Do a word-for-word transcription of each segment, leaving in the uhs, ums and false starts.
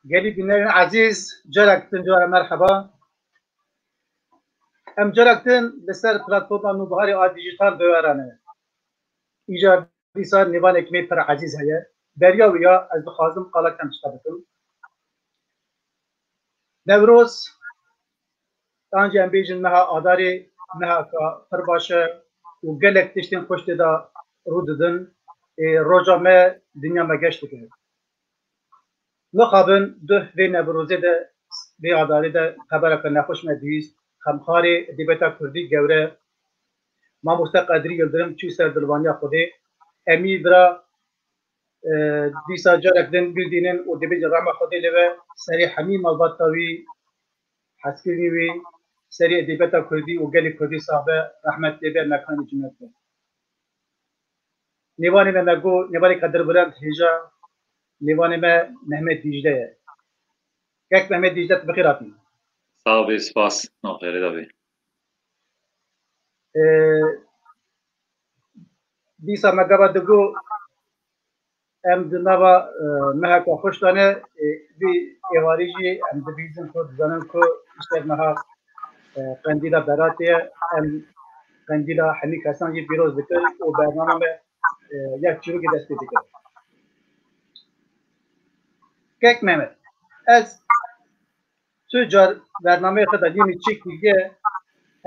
Gelî bînerên ezîz, carek din cara merheba. Em carek din li ser platforma Nûbiharê a Dijital bi we re ne. Îcar dîsa nêvanekî me pir ezîz heye. Beriya wî ya ez dixwazim qala kem ji te bikim. Newroz, an jî em bêjin meha Adarê, mehaka pir baş e û gelek tiştên xweş tê de rû didin. Ê, roja me, dinya me geş dike. Mixabin duh vê Newrozê de, vê Adarê de xebereke nexweş me dihîst. Xemxarê edebiyata kurdî gewre, mamoste Qedirî Yildirim çû ser dilvaniya Xwedê. Em î vira, e, dîsa carek din bîr dînin û dibêjin rehma Xwedê lê be, serê hemî malbata wî, hezkirinî wî, serê edebiyata kurdî û gelê kurdî sax be, rehmet lê be, mekanê cennet be. Nêvanê me, me got, nêvanê qedirbilend hêja nêvanê me Mehmet Dîcle ye. Kek Mehmet Dîcle, tu bi xêr hatî. Sax bî, spas. Nexêrê de bî. Ee, dîsa me gava digot, em di nava, e, meheka xweş de ne, e, vî êvarî jî em dibihîzin ku dizanin ku îşev meha, e, qendîla Beratê ye. Em qendîla hemî kesan jî pîroz dikin û bernama me, e, yek çîrokê dest pê dike. Kek Mehmet, ez tu car bernameyê xwe de dînî çêk kiriye,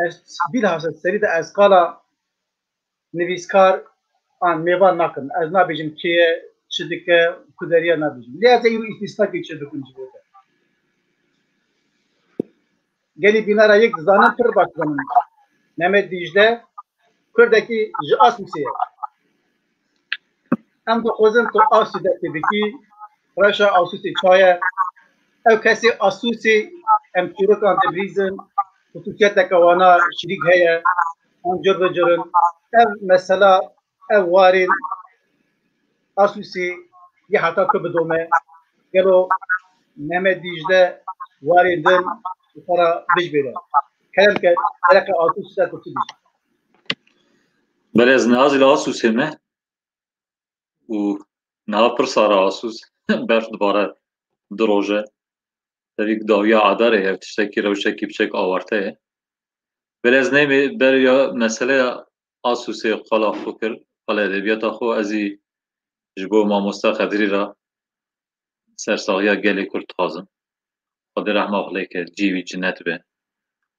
ez bîlhasa serî de ez qala nivîskar an mêvan nakim. Ez nabêjim kê ye, çi dike, ku deriya nabêjim. Lê ez ê îro îstîsnakê çi bikim ji bo te. Gelî bînara yek dizanin, pir baş dizanin. Mehmet Dîcle, Kurdekî ji Asûsê ye. Em dixwazin tu Asûsê destê bikî, rewşa Asûsê ça ye? Ew kesê Asûsê em çîrokan dibihîzin, xisûsiyeteke wana şirîk heye, an cur bi cur in. Ev mesela, ev warên Asûsê yê heta ku bidome, gelo Mehmet Dîcle warên din ji xwe re bijbêre? Kerem ke, dereqe Asûsê ser tu çi dî? Belê, ez niha zî li Asûsê me û niha pir sar e Asûs. Berf dibare du roj e. Tevî dawiya Adarê ye, tiştekî rewşekî biçek awarte ye. Belê ez neyê beriya meseleya Asûsê qala xwe kir, qala edebiyata xwe, ez jî ji bo mamoste Xedirî re sersaxiya gelê Kurd dixwazim. Xwedê rehma xwe lê ke, cihê wî cinet be.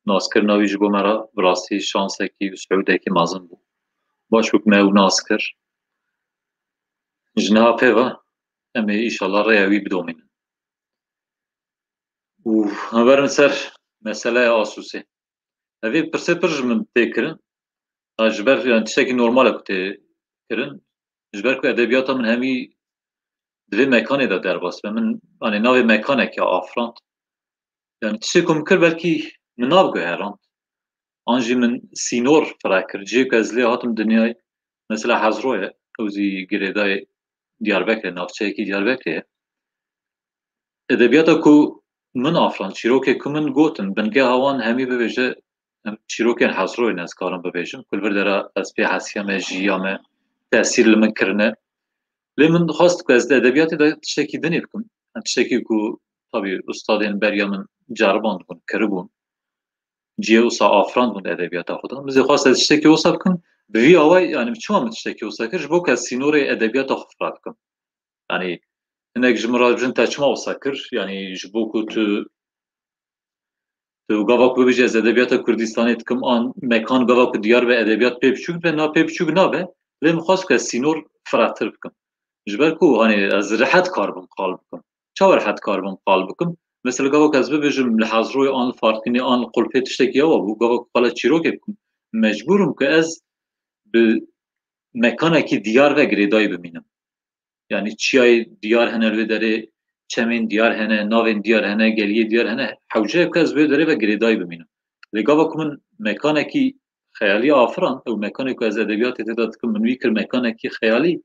Naskirina wî ji bo me re bi rastî şansekî û siûdekî mezin bû. Baş bû ku me ew nas kir. Ji niha pê ve em ê îşallah rêya wî bidomînin. Û em werin ser meseleya Asûsê. Evê pirsê pir ji min tê kirin. Ha, ji ber, yani, tiştekî normal e ku tê kirin. Ji ber ku edebiyata min hemî di vê mekanê de derbas be. Min, yani, navê mekanekê afirand. Yani, tiştê ku min kir belkî min navguherand. An jî min sînor fira kir. Cihê ku ez lê hatim dinyayê, mesela Hezro ye, ew zî girêdayê Diyarbekirê, navçeyekî Diyarbekirê ye. Edebiyata ku min afirand, çîrokê ku min gotin, bingeha wan hemî bibêje, em çîrokên Hezroyê ne, ez karim bibêjim, ku li vir dera ez pê hesiya me, jiya me, tesîr li min kirine. Lê min dixwest ku ez di edebiyatê de tiştekî dinê bikim. Tiştekî ku tabî ustadên beriya min ceribandibûn, kiribûn. Cihê wisa afirandibûn di edebiyata xwe de. Min zî xwest ez tiştekî wisa bikim. Bi vî awayî, yani çima min tiştekî wisa kir? Ji bo ku ez sînorê edebiyata xwe fira bikim. Yani hinek ji min re dibêjin te çima wisa kir? Yani ji bo ku tu, tu gava ku bibêjî ez edebiyata Kurdistanê dikim, an mekan gava ku diyar be edebiyat pê biçûk be, na pê biçûk nabe. Lê min xwest ku ez sînor firatir bikim. Ji ber ku, hani, ez rehet karibim qal bikim. Çawa rehet karibim qal bikim? Mesela gava ku ez bibêjim li Hezroyê an li Farqînê an li Qulpê tiştekî ewa bû, gava ku qala çîrokê bikim, mecbûr im ku ez bi mekanekî diyar ve girêdayî bimînim. Yani çiyayê diyar hene li vê derê, çemên diyar hene, navên diyar hene, geliyê diyar hene, hewce ye ku ez vê derê ve girêdayî bimînim. Lê gava ku min mekanekî xeyalî afirand, ew mekanê ku ez edebiyatê tê de dikim, min wî kir mekanekî xeyalî.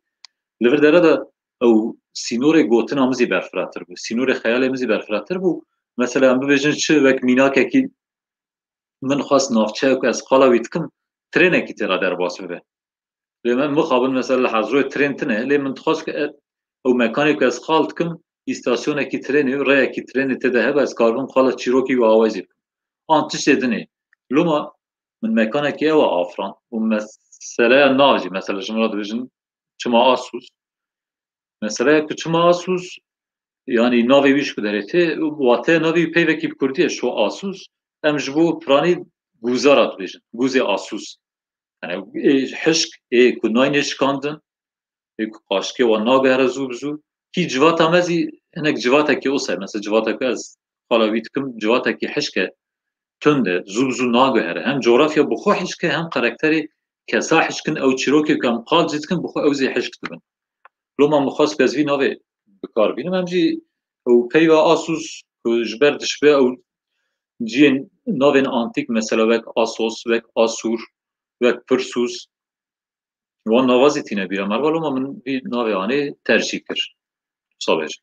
Li vir dere de ew sînorê gotina min zî berfiratir bû, sînorê xeyalê min zî berfiratir bû. Mesela em bibêjin çi, wek mînakekî min xwest navçeyek ku ez qala wî dikim, trênekî tê re derbas bibe. Lê min mixabin mesela li Hezroyê trên tine, lê min dixwest ku e-, ew mekanê ku ez qal dikim, îstasyonekî trênê û rêyekî trênê tê de hebe, ez karibim qala çîrokî wî awayî jî bikim. An tiştê dinê. Loma min mekanekî ew a afirand û meseleya nav jî, mesela ji min re dibêjin çima Asûs. Meseleya ku çima Asûs, yanî navê wî ji ku derê tê, wateya navê wî peyvekî bi kurdî ye, şo Asûs. Em ji bo piranî gûza re dibêjin, gûzê Asûs. Yani ê hişk, ê ku nayne şikandin, ê ku qaşkê wan naguhere zû bi zû. Kî civata me zî hinek civatekî wisa ye. Mesela civata ku ez qala wî dikim, civatekî hişk e, tund e, zû bi zû naguhere. Hem coğrafya bi xwe hişk e, hem karakterê kesa hişk in, ew çîrokê ku em qal jî dikin, bi xwe ew zî hişk dibin. Loma min xwest ku ez vî navê bi kar bînim. Em jî ew peyva Asûs ku ji ber dişibe ew ciyên navên antîk, mesela wek Asos, wek Asûr, wek Pirsûs, wan nava zî tîne bîra me re, loma min vî navê anê tercîh kir. Wisa bêjim.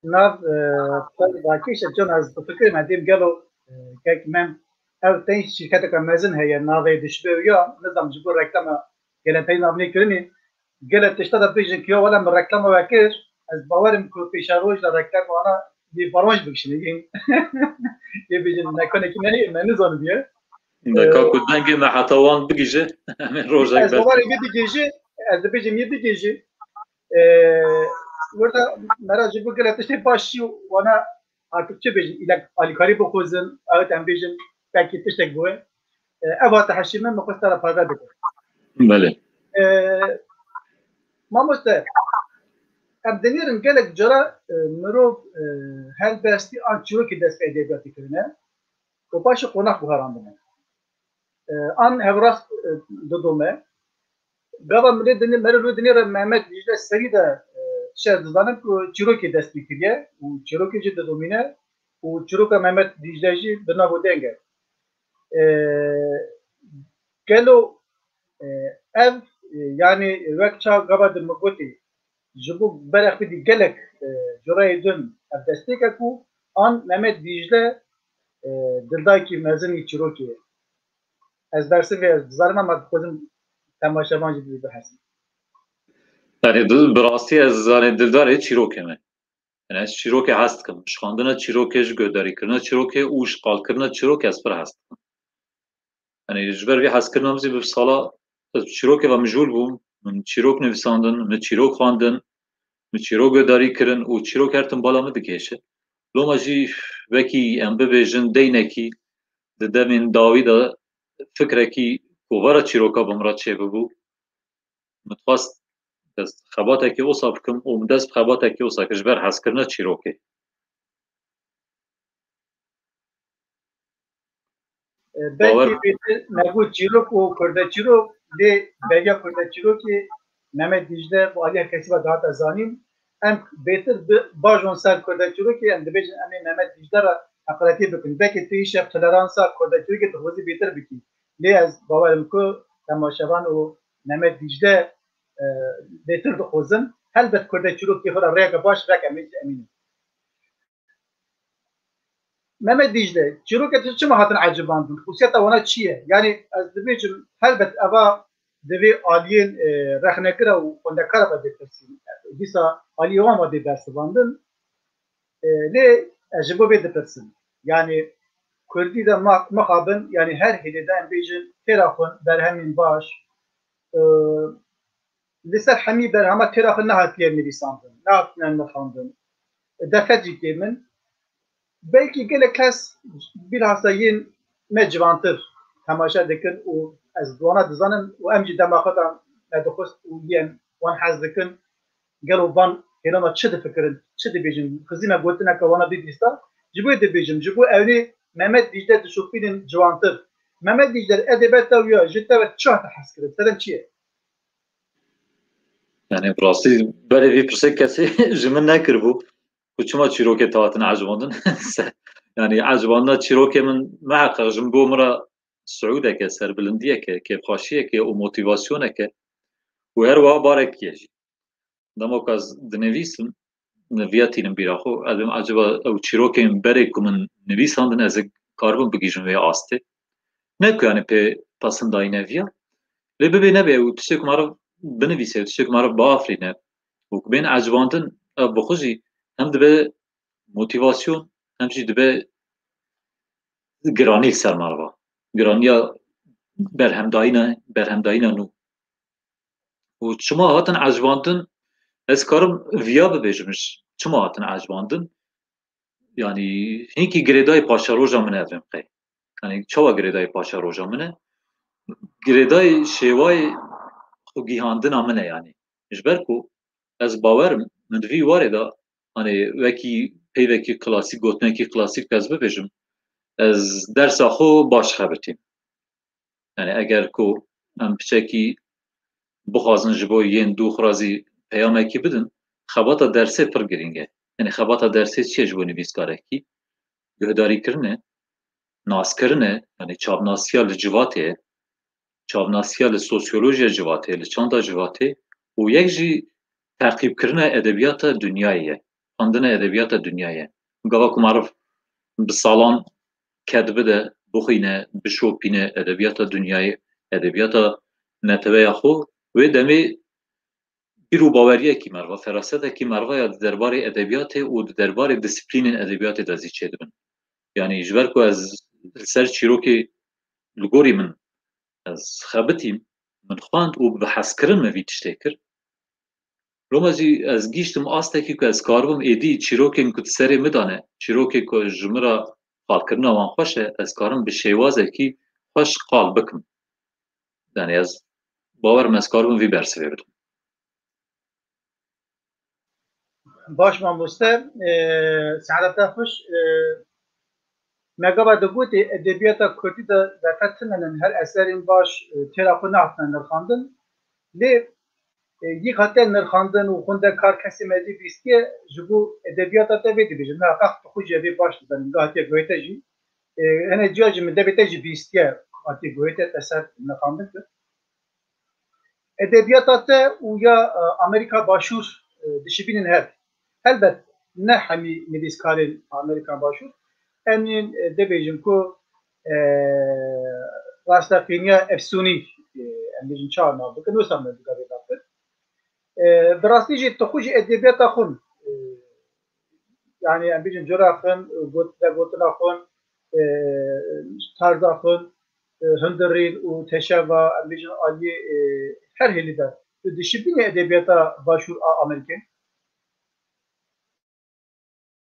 Nav, e, Bakîş, can ez difikirim, ez dêm gelo, e, kek Mem, ev tên şîrketeke mezin heye, navê dişibe û ya, nizam ji bo reklama gele pey nav nêkirinî. Gele tişta de bêjin ki ya wele min reklama we kir, ez bawerim ku pêşeroj de reklama wana yê baronj bikişîne, yê, yê bêjin nekonekî nehê me nizanim ye. Neka ku dengê me heta wan bigihîje, em ê rojek Ez ber. Bawerim yê bigihîje, ez dibêjim yê bigihîje. Ee, Burada mera ji bo gele tiştê baş çi wana artık çi bêjin, îlek alîkarî bixwazin, evet em bêjin belkî tiştek bûye. Ee, ev hate heşî min, min xwest te re parve bide. Belê. Ee, Mamoste, em dinêrin gelek cara, e, mirov, e, helbestî an çîrokî dest pê edebiyatê kirine. Û paşê qonax guherandine. E, an hevrast, e, didome. Gava milê dinê, merê rû dinê re Mehmet Dicle serî de, e, şer dizanim ku çîrokê dest pê kiriye û çîrokê jî didomîne û çîroka Mehmet Dicle jî bi nav û deng e. E, gelo, e, ev, e, yanî wek ça gava di min gotî, ji bo berexwîdî gelek, e, cureyê din ev destpêk e ku an Mehmet Dicle, e, dildayekî mezin î çîrokê ye. Ez bersivê ez dizanim, ama dixwazim temaşevan jî bibî bihesin. Yani, bi rastî ez, yani, dildarê çîrokê me. Yani, ez çîrokê hez dikim. Ji xwendina çîrokê, ji guhdarîkirina çîrokê û ji qalkirina çîrokê ez pir hez dikim. Yani, ji ber vî hezkirina min zî bi sala ez bi çîrokê ve mijûl bûm. Min çîrok nivîsandin, min çîrok xwendin, min çîrok guhdarî kirin û çîrok her tim bala min dikêşe. Loma jî wekî em bibêjin deynekî di demên dawî de fikrekî kovara çîroka bi min re çêbibû. Min dixwest dest xebatekî wisa bikim û min dest bi xebatekî wisa kir ji ber hezkirina çîrokê. E, belkî Bawer bêtir me got çîrok û kurdeçîrok, lê beriya kurdeçîrokê Mehmet Dicle bi aliya kesî ve dihate zanîn. Em bêtir bi bajon ser kurdeçîrokê em dibêjin em ê Mehmet Dicle re heqaretê bikin. Belkî tu îşev toleransa kurdeçîrokê dixwazî bêtir bikî. Lê ez bawerim ku temaşevan û Mehmet Dicle, e, bêtir dixwazin. Helbet kurdeçîrokê xwe re rêyeke baş veke, em ê jî emîn in. Mehmet Dicle, çîrokê tu çima hatin ecibandin? Xusiyeta wana çi ye? Yani ez dibêjim, helbet eva divê aliyên, e, rexnekira û xwendekara ve bê pirsîn. Dîsa aliyê wan ve bê bersivandin. E, lê ez ji bo vê dipirsim. Yani kurdî de ma-, mixabin, yani her hêlê de em bêjin têra xwe berhemên baş, e, li ser hemî berhema têra xwe nehatiye nivîsandin, nehatine nirxandin. Derfet jî kêm in. Belkî gelek kes bilhassa yên me ciwantir temaşe dikin û ez di wana dizanim û em jî dema xwe de me dixwest û yên wan hez dikin. Gelo van hêlana çi difikirin, çi dibêjin? Xizî me gotineke wana bibîsta. Ji bo dibêjim, ji bo ewnê Mehmet Dicle dişopînin ciwantir. Mehmet Dicle, edebiyata wî ya ji te ve çi hate hezkirin? Sedem çi ye? Yani bi rastî berê vî pirsê kesê ji min nekiribû. Ku çima çîrokê te hatin ecibandin? Se-, yani ecibandina çîrokê min miheqeq ji min bo min re siûdeke, serbilindiyeke, kêfxweşiyeke û motivasyoneke û her wiha barekî ye jî. Dema ku ez dinivîsim, viya tînim bîra xwe, ez bêm eciba ew çîrokên berê ku min nivîsandin ez ê karibim bigihîjim vê astê. Ne ku yani pê pesindayîne viya. Lê bibê nebê ew tiştê ku meriv binivîse, ew tiştê ku meriv biafirîne û ku bên ecibandin, Ev bi xwe jî hem dibe motivasyon, hem jî dibe giranî li ser merva. Giraniya berhemdayîna, berhemdayîna nû. Û çima hatin ecibandin, ez karim viya bibêjim, çima hatin ecibandin? Yanî hinkî girêdayî paşeroja min e, evêm qey. Yanî çawa girêdayî paşeroja min e? Girêdayî şêwayê xwegihandina min e yanî. Ji ber ku ez bawer im, min di vî warê de, hanê wekî peyvekî klasîk, gotinekî klasîk ez bibêjim, ez dersa xwe baş xebitîm. Yani eger ku em piçekî bixwazin ji bo yên dû xwe re zî peyamekî bidin, xebata dersê pir girîng e. Yani xebata dersê çi ye ji bo nivîskarekî? Guhdarîkirin e, naskirin e, yani çavnasiya li civatê ye, çavnasiya li sosyolojiya civatê, li çanda civatê û yek jî teqîbkirina edebiyata dinyayê ye. Xwendina edebiyata dinyayê ye. Gava ku meriv bi salan ked bide, bixwîne, bişopîne edebiyata dinyayê, edebiyata neteweya xwe, wê demê bîr û baweriyekî meriva, ferasetekî meriva ya di derbarê edebiyatê û di derbarê disiplînên edebiyatê de zî çêdibin. Yanî ji ber ku ez li ser çîrokê li gorî min ez xebitîm, min xwend û bi hezkirin min vî tiştê kir. Loma jî ez gihîştim astekî ku ez karibim êdî çîrokên ku di serê min de ne, çîrokê ku ji min re qalkirina wan xweş e, ez karim bi şêwazekî xweş qal bikim. Yani ez bawer im ez karibim vî bersivê bidim. Baş mamoste, e, saeta te xweş. E, me gava de gotê edebiyata kurdî de zaten tune ne, her eserên baş, e, têra xwe nehatine nirxandin. Lê, e, yek hatiye nirxandin û xwendekar kesê me jî bîstiye, ji bo edebiyata te vê dibêje. Miheqeq tu xwe jî vê baş dizanin, gava hatiye guhê te jî. E, hene ciya jî min devê te jî bîstiye, hatiye guhê te, te ser nirxandin kir. Edebiyata te û ya, e, Amerîka Başûr, e, dişibînin hev. Helbet ne hemî nivîskarên Amerîka Başûr. Em ên, e, dibêjin ku, e, rasteqîniya efsûnî, e, em bêjin çawa nav dikin, wisa me dika vê nav kir. E, bi rastî jî tu xwe jî edebiyata xwe, e, yani em bêjin cura xwe, got-, vegotina xwe, e, tarza xwe, e, hundirîn û teşeva, em bêjin aliyê, e, her hêlî de. Tu dişibînî edebiyata Başûr a Amerîkê?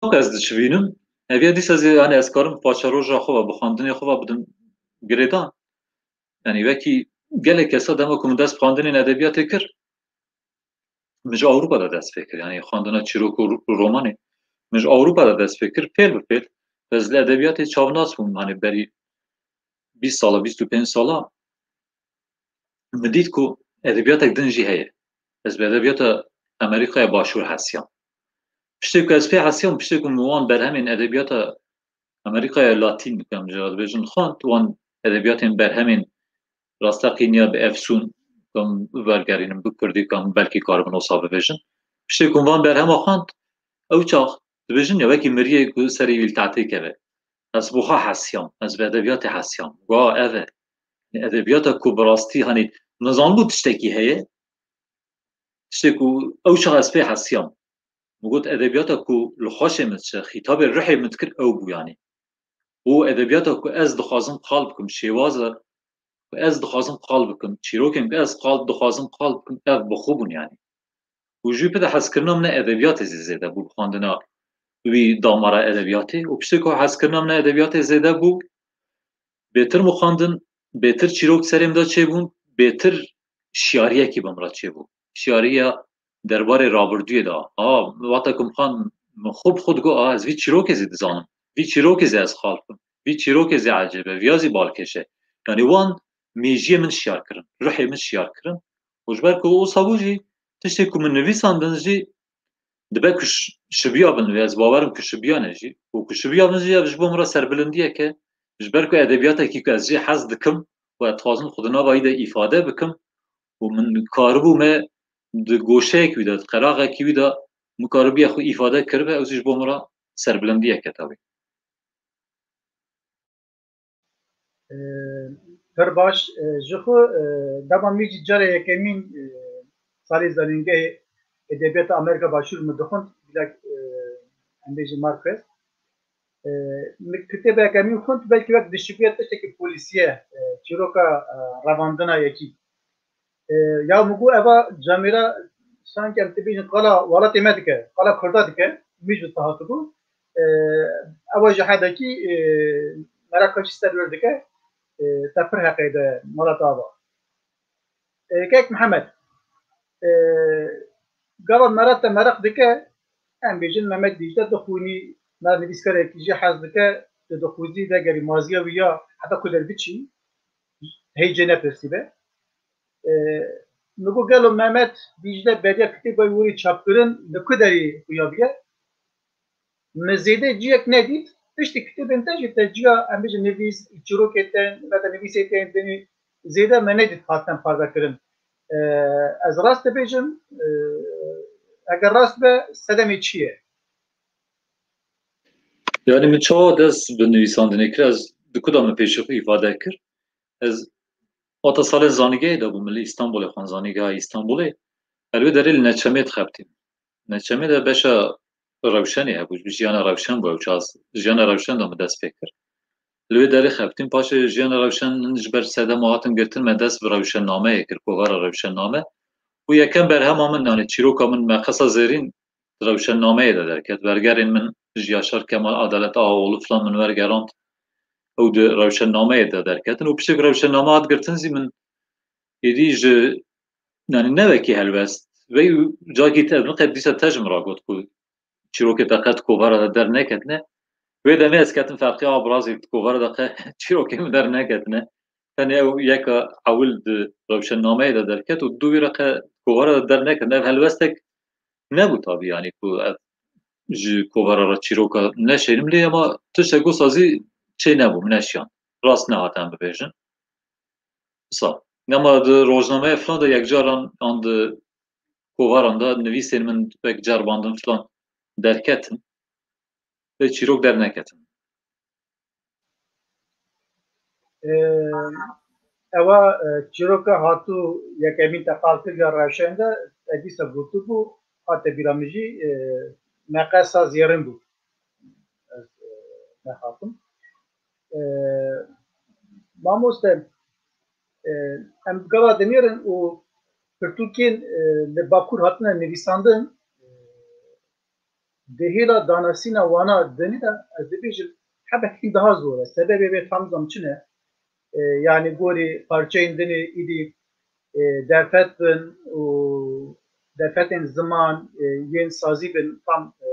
Wek ez dişibînim, eviya dîsa zî, yani ez karim paşeroja xwe ve, bi xwendinê xwe ve bidim girêdan. Yani wekî gelek kesa dema ku min dest bi xwendinên edebiyatê kir, min ji Ewropa de dest pê kir. Yani xwendina çîrok û ro-, romanê min ji Ewropa de dest pê kir, pêl bi pêl. Ez li edebiyatê çavnas bûm, yani berî bîst sala, bîst û pênc sala min dît ku edebiyatek din jî heye. Ez bi edebiyata Amerîkaya Başûr hesiyam. Piştê ku ez pê hesiyam, piştê ku min wan berhemên edebiyata Amerîkaya Latîn, em jî dibêjin, xwend, wan edebiyatên berhemên rasteqîn ya bi efsûn, em wergerînin bi kurdî, em belkî karibin wisa bibêjin. Piştê ku van berhema xwend, ew çax dibêjin ya wekî miriyê ku serê wî li tehtê keve. Ez bi xwe hesiyam, ez bi edebiyatê hesiyam. Wa ev e. Edebiyata ku bi rastî, hanî, min zanibû tiştekî heye, tiştê ku ew çax ez pê hesiyam. Min got, edebiyata ku li xweşê min diçe, xîtabê ruhê min dikir, ew bû yanî. Û edebiyata ku ez dixwazim qal bikim, şêwaza ku ez dixwazim qal bikim, çîrokên ku ez qal, dixwazim qal bikim, ev bi xwe bûn yanî. Û ji wî pê de hezkirina min e edebiyatê zî zêde bû, bi xwendina wî damara edebiyatê. Û piştê ku hezkirina min e edebiyatê zêde bû, bêtir min xwendin, bêtir çîrok serê min de çêbûn, bêtir şiyariyekî bi min re çêbû. Şiyariya derbarê rabirdûyê de. A, wexta ku min xwend, min xwe bi xwe digot, a, ez vî çîrokê zî dizanim. Vî çîrokê zî ez qal bikim. Vî çîrokê zî ecêb e, viya zî balkêş e. Yanî wan mêjiyê min şiyar kirin, ruhê min şiyar kirin. Û ji ber ku wisa bû jî, tiştê ku min nivîsandin jî, dibe ku ş-, şibiya bin, ez bawer im ku şibiya ne jî. Û ku şibiya bin jî, ev ji bo min re serbilindiyek e. Ji ber ku edebiyatekî ku ez jê hez dikim û ez dixwazim xwe di nava wî de îfade bikim û min karibû me di goşeyek wî de, di qeraxekî wî de min karibiye xwe îfade kiribe, ew jî ji bo min re serbilindiyek e tawî. E, pir baş, e, ji xwe, e, dema min jî cara yekemîn, e, salê zanîngehê edebiyata Amerika Başûr min dixwend, bilek, e, em bêjin Marquez. E, min kitêbeke min xwend, belkî wek dişibiye tiştekî polîsiye, e, çîroka, e, revandina yekî. E, ya min got, eva camêra sanki em dibêjin qala welatê me dike, qala Kurda dike, min ji hatibû. E, ewa ji hedekî, e, meraka jî ser wir dike, e, te pir heqê de mala te ava. E, Kek Mihemed, e, gava mera te meraq dike, em bêjin Mehmet Dîcle dixwînî, me nivîskarekî jî hez dike, tu dixwîzî vegerî maziya wî ya heta ku derbiçî, hey cê nepirsî be. E, min got gelo Mehmet Dîcle beriya kitêba wî çapkirin li ku derî xuyabiye? Min zêde ciyek nedît. Piştî kitêbên te jî te ciya, em bêjin nivîs, çîrokê te, me de nivîsê te yên dinî zêde me nedît hatine parve kirin. E, ez rast dibêjim, e, eger rast be, sedemê çi ye? Yani min çawa dest bi nivîsandinê kir, ez di ku de min pêşî xwe îfade kir. Ez heta salên zanîgehê de bûm, li Îstanbulê xwend, zanîgeha Îstanbulê. Ez li wê derê li Neçemê dixebitîm. Neçemê de beşa Rewşenê hebû, ji jiyana Rewşen bû ew çax. Jiyana Rewşen de min dest pê kir. Li wê derê xebitîm, paşê jiyana Rewşen min ji ber sedema hatin girtin, me dest bi Rewşennameyê kir, kovara Rewşenname. Û yekem berhema min, yani çîroka min Meqesa Zêrîn di Rewşennameyê de derket. Wergerên min ji Yaşar Kemal, Adalet Ağaoğlu filan min wergerand. Ew di Rewşennameyê de derketin. Û piştî ku Rewşenname hat girtin zî min êdî ji, yani ne wekî helwest. Vey û cakî te, min qet dîsa te ji min re got ku çîrokê te qet kovara de derneketine. Wê demê ez ketim Ferqî Abrazî, di kovara de qe çîrokê min derneketine. Tenê ew yeka ewil di Rewşennameyê de derket û dû wî re qe kovara de derneketine. Ev helwestek nebû tabî, yanî ku ev ji kovara re çîroka neşênim lê, ema tiştek wisa zî çê nebû, min neşiyan. Rast nehat em bibêjin. Wisa. Ema di rojnameya filan de yekcaran an di kovaran de nivîsên min wek ceribandin filan derketin. Lê çîrok derneketin. E, ewa, e, çîroka hatû yekemîn te qal kir ya Rewşen de, e, dîsa gotibû, hate bîra min jî, e, Meqesa Zêrîn bû. Ez, e, nexapim. E, mamoste, e, em gava dinêrin û pirtûkên, e, li Bakur hatine nivîsandin, e, di hêla danasîna wana dinê de, ez dibêjim, hebekî daha zor e. Sebebê vê tam zam çi ne? E, yani gorî parçeyên dinê îdî, e, derfet bin û derfetên ziman, e, yên sazî bin tam, e,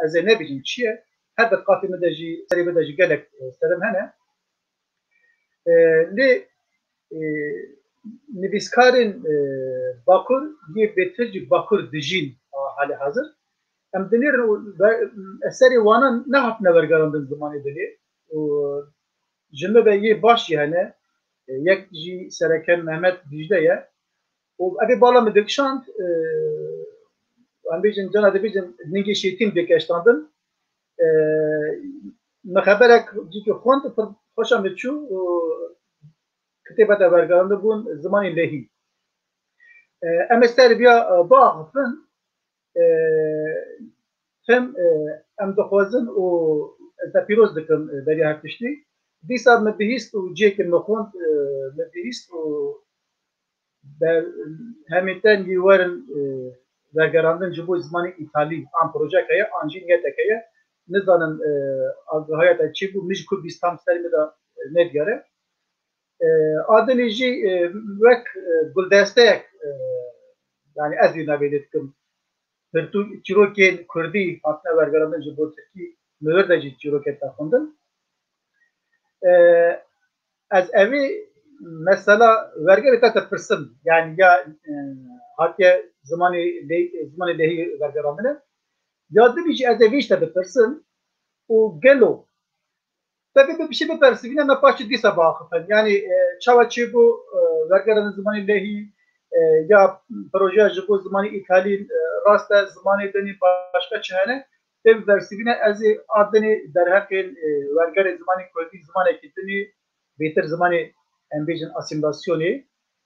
ez ê nebêjim çi ye. Her di qafê min de jî, serê min de jî gelek, e, serim hene. E, lê, e, nivîskarên, e, Bakur yê bêtir jî Bakur dijîn a halê hazir. Em dinêrin û ve-, eserê wana nehatine wergerandin zimanê dinê û ji min ve yê baş jî hene. E, yek jî sereke Mehmet Dîcle ye. Û ev ê bala min dikişand, e, em bêjin, cana dibêjin, ningê şêtîn dikeştandin. E, min xeberek cîkî xwend û pir xweşa min çû û kitêba te wergerandin bûn zimanê lehî. E, em ê ser viya, e, biaxifin. E, tim, e, em dixwazin û ez te pîroz dikim, e, beriya her tiştî. Dîsa min bihîst û cihekê min xwend, e, min bihîst û ber-, hemî te lî werin, e, vegerandin ji bo zimanê îtalî, an projek heye, an jî niyetek heye. Nizanin, e, agahaya te çi bû, min ji ku bîst tam serê min de, e, nediyare. E, a dinê jî, e, wek, e, guldesteyek, e, yani ez wî navê lê dikim. Pirtûk, çîrokên kurdî hatine wergerandin ji bo tirkî, min wir de jî çîrokên te xwendin. E, ez evî mesela wergerê te dipirsim. Yani ya, e, hatiye zimanê lê-, zimanê lehî wergerandine. Ya dibî jî ez evî ji te dipirsim û gelo te vê bibişî bipersivîne me paşê dîsa biaxifin. Yani, e, çawa çêbû, e, wergerandin zimanê lehî, e, ya projeya ji bo zimanê îtalî, e, rast e, zimanê dinê başka çi hene, tê bipersivîne ez ê a dinê derheqên, e, wergerê zimanê kurdî, zimanekî dinê bêtir zimanê, em bêjin, asîmîlasyonê,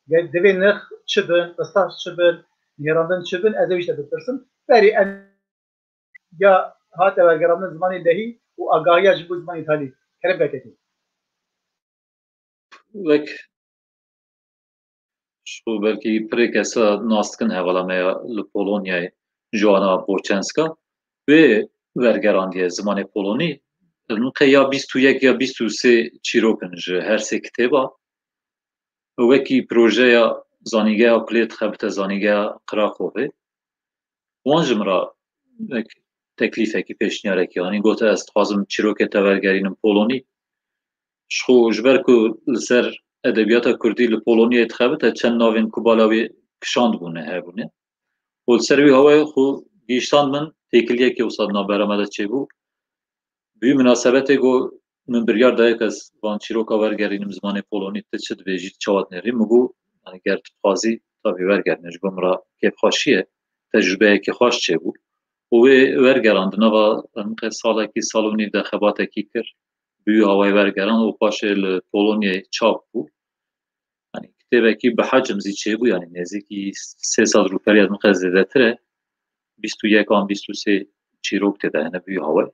ge-, divê nirx çi bin, qistas çi bin, nêrandin çi bin, ez ê wî te bipirsim. Berî em ya hate wergerandin zimanê lehî û agahiya ji bo zimanê îtalî. Kerem veketî. Wek ji bo belkî pirê kesa nas dikin hevala me ya li Polonyayê, Joana Boçenska, wê wergerandiye zimanê polonî. Min qe ya bîst û yek ya bîst û sê çîrok in ji her sê kitêba. Wekî projeya zanîngeha kulê dixebite zanîngeha Krakovê. Wan ji min re wek teklîfekî, pêşniyarek anî, gote ez dixwazim çîrokê te wergerînim polonî. Ji xwe, ji ber ku li ser edebiyata kurdî li Polonyayê dixebite, çend navên ku bala wê kişandibûne hebûne. Û li ser wî hawayê xwe gihiştand min, têkiliyekê wisa di navbera me de çêbû. Bi wî minasebetê got, min biryar daye ku ez van çîroka wergerînim zimanê polonî, tu çi dibêjî, tu çawa dinêrî? Min got, yani ger tu dixwazî, tabî wergerîne, ji bo min re kêfxweşî ye, tecrûbeyekî xweş çêbû. Û wê wergerand, nava min qe salekî, sal û nîv de xebatekî kir, bi wî hawayê wergerand û paşê li Polonyayê çap bû. Yani kitêbekî bi hecm zî çêbû, yani nêzîkî sê sed rûpelî, ez min qe zêdetir e. Bîst û yek an bîst û sê çîrok tê de hene bi wî hawayê.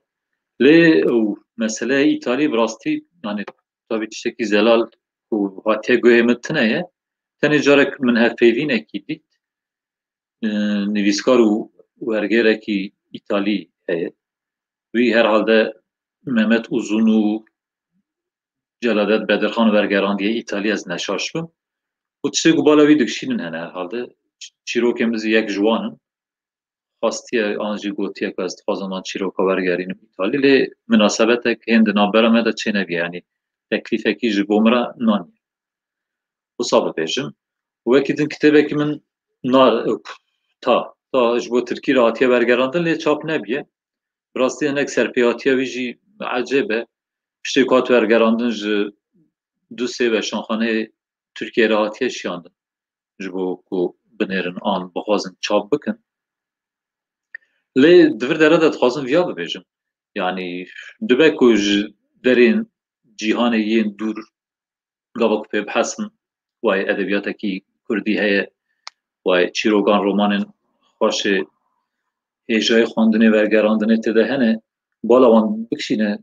Lê ew meseleya Îtalî bi rastî, yani tabî tiştekî zelal ku hatiye guhê min tune ye. Tenê carek min hevpeyvînekî dît. E, nivîskar û wergêrekî Îtalî heye. Wî herhalde Mehmet Uzun û Celadet Bedirxan wergerandiye Îtalî, ez neşaş bim. Û tiştê ku bala wî dikişînin hene herhalde. Ç-, çîrokên min zî yek ji wan in. Xwestiye an jî gotiye ku ez dixwazim an çîroka wergerînim Îtalî, lê minasebetek hên di navbera me de çênebîye, yanî teklîfekî ji bo min re naniye. Wisa bibêjim. Wekî din kitêbekî min nar, ta, ta ji bo tirkî re hatiye wergerandin, lê çap nebîye. Bi rastî hinek serpêhatiya wî jî ecêb e. Piştê ku hat wergerandin ji du sê weşanxaneyê Tirkiyeyê re hatiye şiyandin. Ji bo ku binêrin an bixwazin çap bikin. Lê di vir dere de dixwazim viya bibêjim. Yanî dibe ku ji derên cîhanê yên dûr gava ku pê bihesin, wayê edebiyatekî kurdî heye, wayê çîrokan, romanên xweşê hêjayê xwendinê, wergerandinê tê de hene, bala wan bikişîne,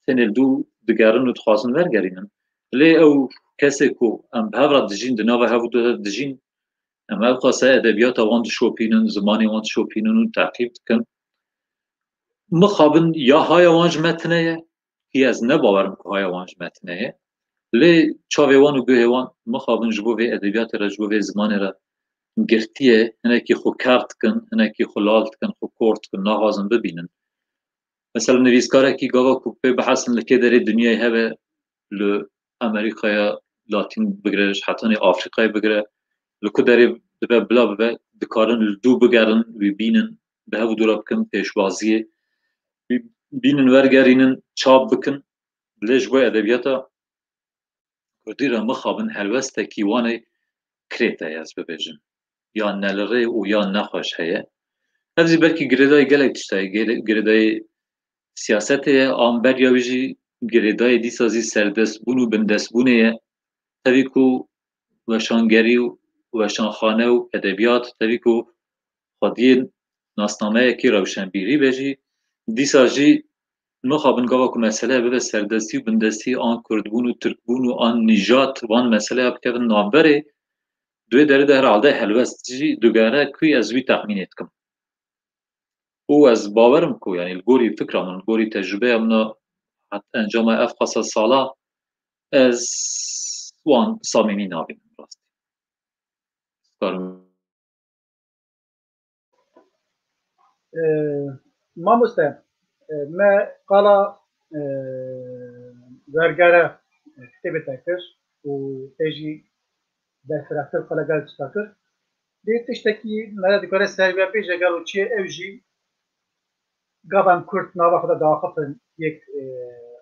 tenê li dû digerin û dixwazin wergerînin. Lê ew kesê ku em bi hev re dijîn, di nava hev û du de dijîn, em ew qase edebiyata wan dişopînin, zimanê wan dişopînin û teqîb dikin. Mixabin ya haya wan ji me tune ye, ki ez ne bawerim ku haya wan ji me tune ye. Lê çavê wan û guhê wan mixabin ji bo vê edebiyatê re, ji bo vê zimanê re girtiye, hinekî xwe ker dikin, hinekî xwe lal dikin, xwe kor dikin, naxwazin bibînin. Mesela nivîskarekî gava ku pê bihesin li kê derê dinyayê hebe, li Amerîkaya Latîn bigire, ji hetanê Afrîkayê bigire, li ku derê dibe bila bibe, dikarin li dû bigerin, wî bînin, bi hev û dû re bikin pêşwaziyê, wî bînin wergerînin, çap bikin. Lê ji bo edebiyata kurdî re mixabin helwestekî wan ê kirêt e, ez bibêjim. Ya ne li rê û ya nexweş heye. Ev zî belkî girêdayî gelek tişta ye. Gire-, girêdayî siyasetê ye, an beriya wî jî girêdayî dîsa zî serdestbûn û bindestbûnê ye. Tevî ku weşangerî û weşanxane û edebiyat, tevî ku xwediyê nasnameyekî rewşenbîrî be jî, dîsa jî mixabin gava ku mesele bibe serdestî û bindestî an kurdbûn û tirkbûn û an nîjat, van meseleya bikevin navberê, di wê derê de herhalde helwest jî digere ku ez wî texmînê dikim. Û ez bawerim ku, yanî li gorî fikra min, li gorî tecrûbeya min, hat encama ev qasa sala, ez wan samîmî nabînim rastî. Dikarim. E, mamoste, e, me qala, e, wergere, e, kitêbê te kir û te jî berfirehtir qala gel tişta kir. Lê tiştekî me re dikare ser vê bêje, gelo çi ye, ew jî gava em Kurd nava xwe de diaxifin yek, e,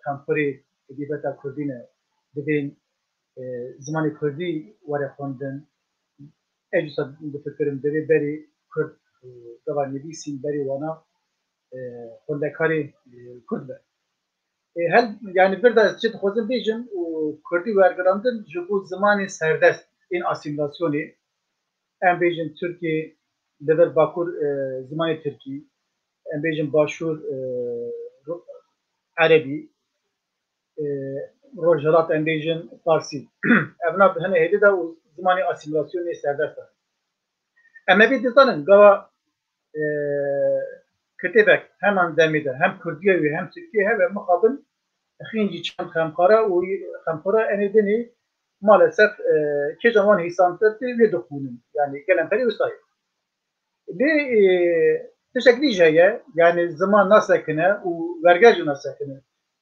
xemxurê edebiyata Kurdî ne, divên, e, zimanê Kurdî were xwendin. Ez wisa difikirim, divê berê Kurd, e, gava nivîsîn berê wana, e, xwendekarê, e, Kurd be. E, hel, yani vir de ez çi dixwazim bêjim û Kurdî wergerandin ji bo zimanê serdest ên asîmîlasyonê, em bêjin Tirkiyê, li vir bakur, e, zimanê tirkî, em bêjin başûr, e, ro-, erebî, e, rojhilat em bêjin farsî. Evna di hinê hêdî de û zimanê asîmîlasyonê serdest e. Em ê vî dizanin, gava, e, kitêbek heman demê de hem kurdî ye wê hem tirkî ye, heve mixabin xîncî çend xemxara û xemxara enê dinê maalesef, e, kêjan wan hîsantir tê wê dixwînin. Yani gelen perê wisa ye. Lê, e, tiştek dî jî heye, yani ziman nasekine û werger jî nasekine.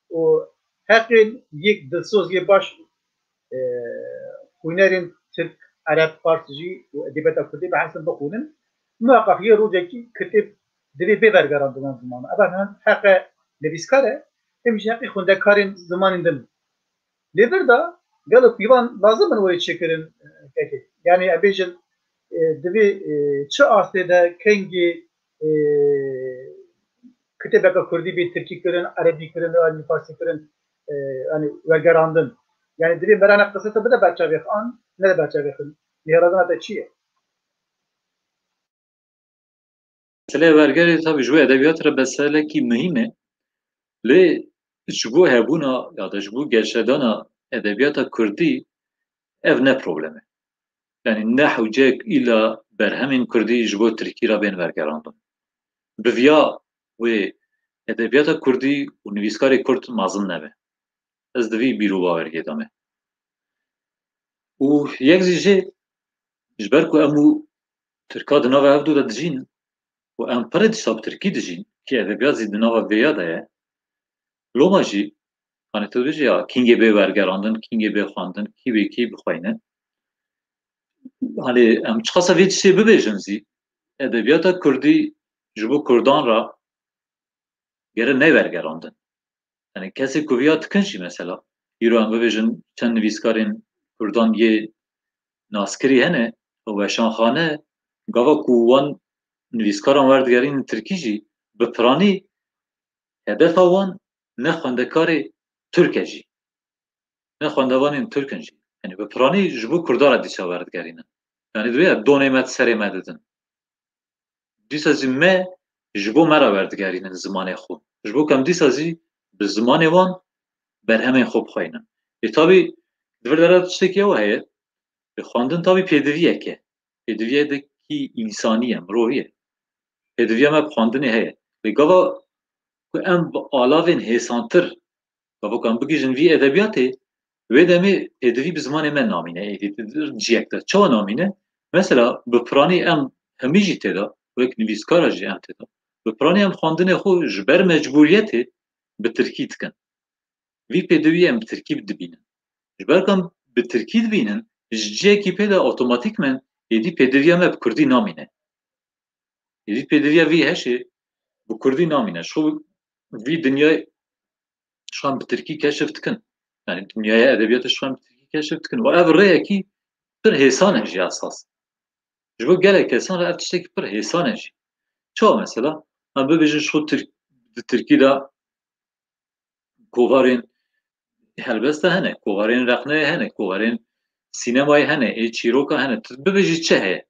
Û heqên yek dilsoz yê baş, e, xwînerên tirk, ereb, fars jî û edebiyata kurdî behsin bixwînin. Muheqeq yê rojekî kitêb divê bê wergerandin wan zimana. Eva hem heqe nivîskar e, hem jî heqê xwendekarên zimanên din. Lê vir de gelo pîvan lazim in wê çêkirin, e, kekê. Yani em bêjin, e, divê, e, çi astê de kengê, e, kitêbeke kurdî bê tirkî kirin, erebî kirin, yanî farsî kirin, e, yani wergerandin. Yani divê me re ne qisê te bide berçavê xwe an, nede berçavê xwe. Nêrazina te çi ye? Meseleya wergerê tabii ji bo edebiyat re meselekî muhîm e. Lê ji bo hebûna ya da ji bo geşedana edebiyata kurdî ev ne problem e. Yani ne hewceyek îla berhemên kurdî ji bo tirkî re bên wergerandin. Bi viya wê edebiyata kurdî û nivîskarê kurd mezin nebe. Ez di vî bîr û baweriyê de me. Û yek zî jê, ji ber ku em û Tirka di nava hev du de dijîn û em pir dîsa bi Tirkî dijîn, kî edebiyat zî di nava vêya de ye. Loma jî, hani tu dibêjî ya, kîngê bê wergerandin, kîngê bê xwendin, kî bê kî bixweynin. Hani em çiqasa vê tiştê bibêjin zî, edebiyata kurdî ji bo kurdan re gere neyê wergerandin. Yani kesê ku viya dikin jî mesela, îro em bibêjin çend nivîskarên kurdan yê naskirî hene, ew Weşanxane, gava ku wan nivîskaran werdigerînin tirkî jî, bi piranî hedefa wan ne xwendekarê tirk e jî, ne xwendevanên tirk in jî. Yani bi piranî ji bo kurdan re dîsa werdigerînin. Yani divê donê me di serê me didin. Dîsa zî me ji bo me re werdigerînin zimanê xwe. Ji bo ku em dîsa zî bi zimanê wan berhemên xwe bixweynin. Ê tabî di vir de re tiştekî ew heye, ê xwendin tabî pêdiviyek e. Pêdiviyekî însanî ye, mirovî ye. Pêdiviya me bi xwendinê heye. Lê gava ku em bi alavên hêsantir Gava ku em bigihîjin vî edebiyatê, wê demê pêdivî bi zimanê me namîne, êdî di ciyek de. Çawa namîne? Mesela bi piranî em hemî jî tê de, wek nivîskara jî em tê de. Bi piranî em xwendinê xwe ji ber mecbûriyetê bi tirkî dikin. Vî pêdivî em bi tirkî dibînin. Ji ber ku em bi tirkî dibînin, ji ciyekî pê de otomatîkmen êdî pêdiviya me bi kurdî namîne. Êdî pêdiviya vî heşê bi kurdî namîne. Ji xwe vî dinyayê ji xwe em bi tirkî keşif dikin. Yani dinyaya edebiyatê ji xwe em bi tirkî keşif dikin. Û ev rêyekî pir hêsan e jî esas. Ji bo gelek kesan re ev tiştekî pir hêsan e jî. Çawa mesela? Em bibêjin ji xwe tirk-, di tirkî de kovarên helbesta hene, kovarên rexneyê hene, kovarên sînemayê hene, ê çîroka hene. Tu bibêjî çi heye?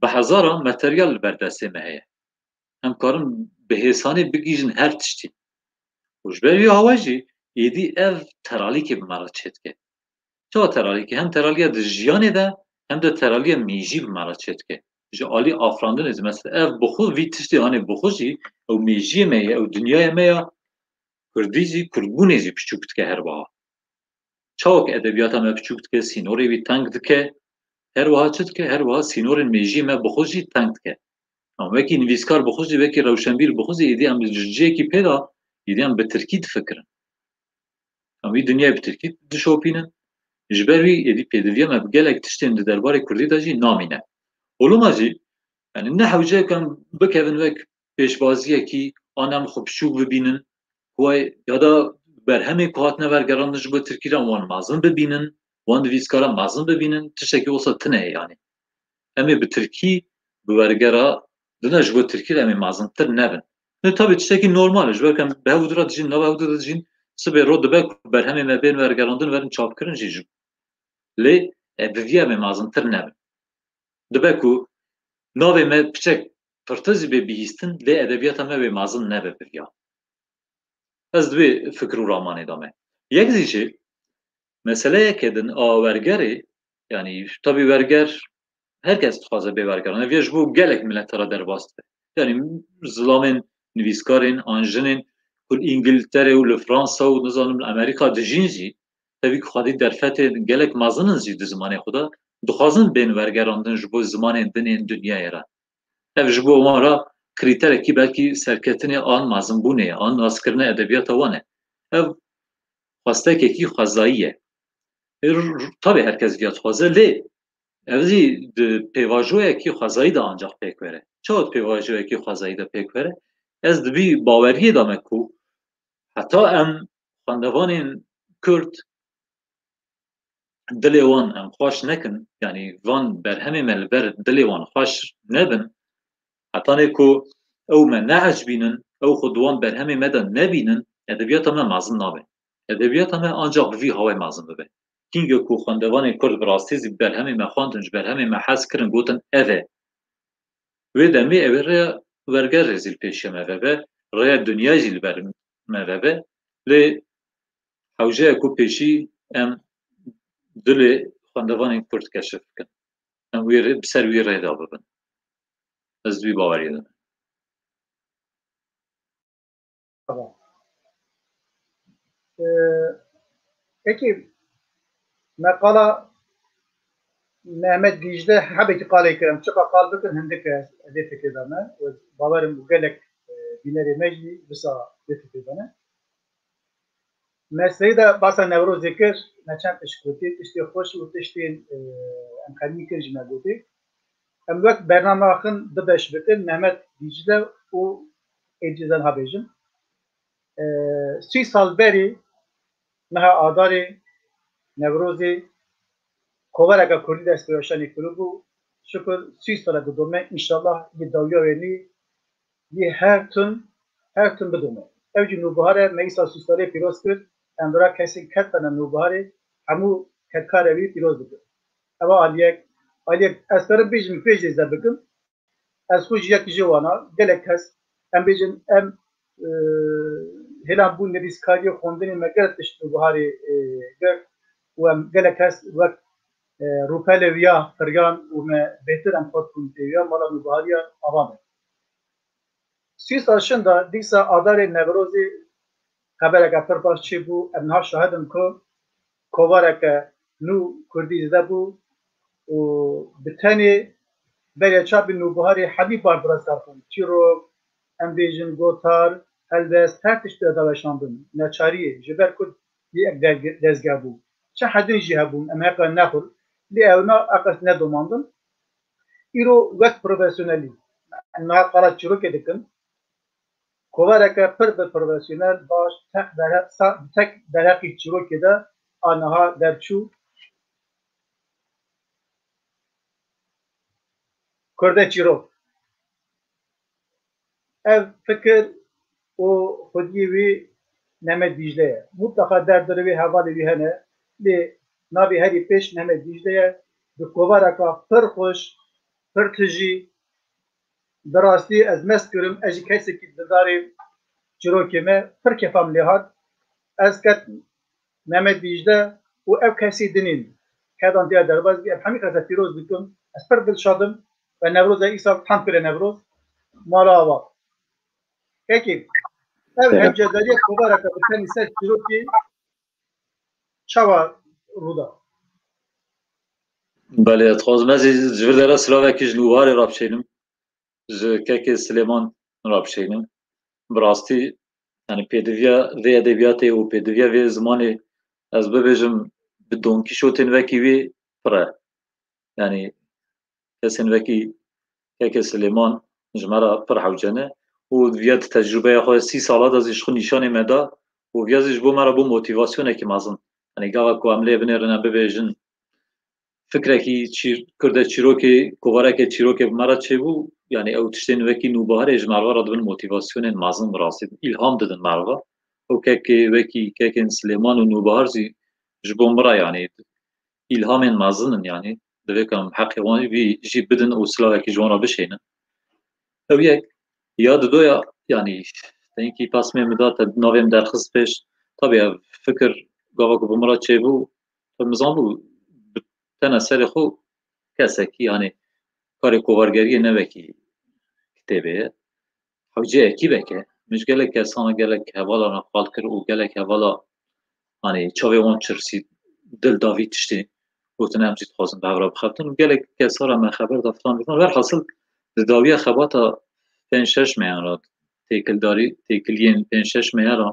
Bi hezaran materyal li ber destê me heye. Em karin bi hêsanê bigihîjin her tiştî. Û ji ber wî hawa jî êdî ev teralîkê bi me re çêdike. Çawa teralîkê? Hem teraliya di jiyanê de hem de teraliya mêjî bi me re çêdike. Ji alî afirandinê zî mesela ev bi xwe vî tiştê hanê bi xwe jî ew mêjiyê me ye, ew dinyaya me ya kurdî jî, kurdbûnê jî piçûk dike her wiha. Çawa ku edebiyata me piçûk dike, sînorê wî teng dike, her wiha çi dike? Her wiha sînorên mêjiyê me bi xwe jî teng dike. Em wekî nivîskar bi xwe jî, wekî rewşenbîr bi xwe jî, êdî em ji cihekî pê de, êdî em bi tirkî difikirin. Em wî dinyayê bi tirkî dişopînin. Ji ber wî êdî pêdiviya me bi gelek tiştên di derbarê kurdî de jî namîne. Û loma jî, yani ne hewce ye ku em bikevin wek pêşbaziyekî, an em xwe piçûk bibînin, ku ya da berhemê ku hatine wergerandin ji bo tirkî re wan mezin bibînin, wan nivîskara mezin bibînin, tiştekî wisa tune ye yani. Em ê bi tirkî, bi wergera dina ji bo tirkî re em ê mezintir nebin. Ne, tabii tiştekî normal e, ji ber ku em bi hev û du re dijîn, nava hev û du re dijîn, sibê roj dibe ku berhemê me bên wergerandin, werin çapkirin jî ji. Lê, e, bi vî em ê mezintir nebin. Dibe ku navê me piçek pirtir jî bê bihîstin, lê edebiyata me wê mezin nebe bi viya. Ez di wê fikir û ramanê de me. Yek zî jî meseleyeke din a wergerê, yanî tabî werger, her kes dixwaze bê wergeran. Ev ya ji bo gelek milete re derbas dibe. Yanî zilamên nivîskarên an jinên ku li Îngiltere û li Fransa û nizanim li Amerîka dijîn jî, tevî ku xwedî derfetên gelek mezin in jî di zimanê xwe de, dixwazin bên wergerandin ji bo zimanên din ên dinyayê re. Ev ji bo wan re krîterekî belkî serketinê an mezinbûnê ye, an naskirina edebiyata wan e. Ev xwestekekî xwezayî ye. Ê, r-, r-, tabii her kes viya dixwaze, lê ev zî di pêvajoyekî xwezayî de ancak pêk were. Çawa di pêvajoyekî xwezayî de pêk were? Ez di vî baweriyê de me ku heta em xwendevanên Kurd dilê wan em xweş nekin, yanî van berhemê me li ber dilê wan xweş nebin, hetanê ku ew me neecibînin, ew xwe di wan berhemê me de nebînin, edebiyata me mezin nabe. Edebiyata me ancak bi vî hawayê mezin bibe. Kîngê ku xwendevanên Kurd bi rastî zî berhemê me xwendin, ji berhemê me hez kirin, gotin ev e. Wê demê ew ê rêya werger jî li pêşiya me vebe, rêya dinyayê jî li ber me vebe. Lê hewce ye ku pêşî em dilê xwendevanên Kurd keşif bikin. Em wî rê, bi ser wî rê de bibin. Ez di wî baweriyê de me. Tamam. Ee, peki, me qala Mehmet Dîcle hebekî qalê kirim. Çiqa qal bikin, hindik e, ez ê fikir de me. Û bawerim û gelek, e, bînerê me jî wisa vê fikir de ne. Me serî de basa Newrozê kir, me çend tişt gotî, tiştê xweş û tiştên, e, em xemî kir jî me gotî. Em wek bername axin bibeş bikin, Mehmet Dîcle û Êdî Zenha bêjin. E, sî sal berî meha Adarê, Newrozê, kovareka Kurdî dest pê weşanê kiribû. Şikir sî sala didome, înşallah yê dawiya wê nî yê her tim, her tim bidome. Ew jî nûbihar e, me îsal sî salê pîroz kir, em vira kesên ked bene nûbiharê, hemû kedkarê wî pîroz dikin. Ev aliyek, aliyek ez karim bêjim, pêş jê zeb bikim. Ez xwe ji yek ji wana, gelek kes, em bêjin, em, e, hêlan bûn nivîskariyê, xwendinê me gelek tişt nûbiharê, e, girt û em gelek kes wek, e, rûpelê wiya firiyan û me bêhtir em xwest bûn pê wiya mala nûbihariya ava be. Sî sal şinda dîsa Adarê Newrozê xebereke pir baş çêbû. Em niha şahid in ku kovareke nû Kurdî zide bû û bi tenê beriya çapê nûbiharê hemî bardira ser xwe. Çîrok, em bêjin gotar, helbest, her tişt da weşandin. Neçariyê, ji ber ku yek derge-, dezgeh bû. Çi hedin jî hebûn, em heqa nexwir. Lê ewna eqes nedomandin. Îro wek profesyonelî, em niha qala çîrokê dikin. Kovareke pir bi profesyonel, baş, tek derhe-, sa-, tek derheqî çîrokê de a niha derçû. Kurde çîrok. Ev fikir û xwediyê wî Mehmet Dîcle ye. Mutleqa derdorê wî hevalê wî hene, lê navê herî pêş Mehmet Dîcle ye. Bi kovareka pir xweş, pir tijî, bi rastî ez mest kirim, ez jî kesekî didarê çîrokê me, pir kefa min lê hat. Ez ket Mehmet Dîcle û ev kesî dinîn. Kedan diya derbas bî, em hemî xeze pîroz dikim. Ez pir dilşad im ve Newroza îsal tam kire Newroz. Mala ava. Peki, ev hemcedariya kovareke bi tenî ser çîrokê çawa rû da? Belê, ez dixwazim ez ê ji vir dera silavekî ji nûbiharê re bişênim. Ji kekê Silêman re bişênim. Bi rastî, yanî pêdiviya vê edebiyatê û pêdiviya vê zimanê, ez bibêjim, bi Don Kîşotên wekî wî pir e. Yanî kesên wekî kekê Silêman ji me re pir hewce ne û viya di tecrûbeya xwe sî sala de zî ji xwe nîşanê me da û viya zî ji bo me re bû motîvasyonekî mezin. Yanî gava ku em lê binêrin, em bibêjin, fikrekî çîr-, kurde çîrokê, kovarekê çîrokê bi me re çêbû, yanî ew tiştên wekî nûbiharê ji merva re dibin motîvasyonên mezin, bi rastî îlham didin merva. Ew kekê wekî kekên Silêman û Nûbihar zî ji bo min re, yanî îlhamên mezin in, yanî divê ku em heqê wan vî jî bidin û silavekî ji wan re bişênin. Ew yek, ya didoya, yanî, tenkî pasmê min da te navê min derxist pêş, tabî ev fikir gava ku bi min re çêbû, min zanbû bi tene serê xwe kesekî, yanî karê kovargeriyê ne wekî kitêbê ye. Hewce ekîbek e. Min ji gelek kesan, gelek hevalan re qal kir û gelek hevala, hani, çavê wan çirsî, dil da vî tiştê, gotin, em jî dixwazin bi hev re bixebtin. Û gelek kesa re me xeber da filan filan. Werhasil, di dawiya xebata pênc şeş meyan re, têkildarî, têkiliyên pênc şeş meyan re,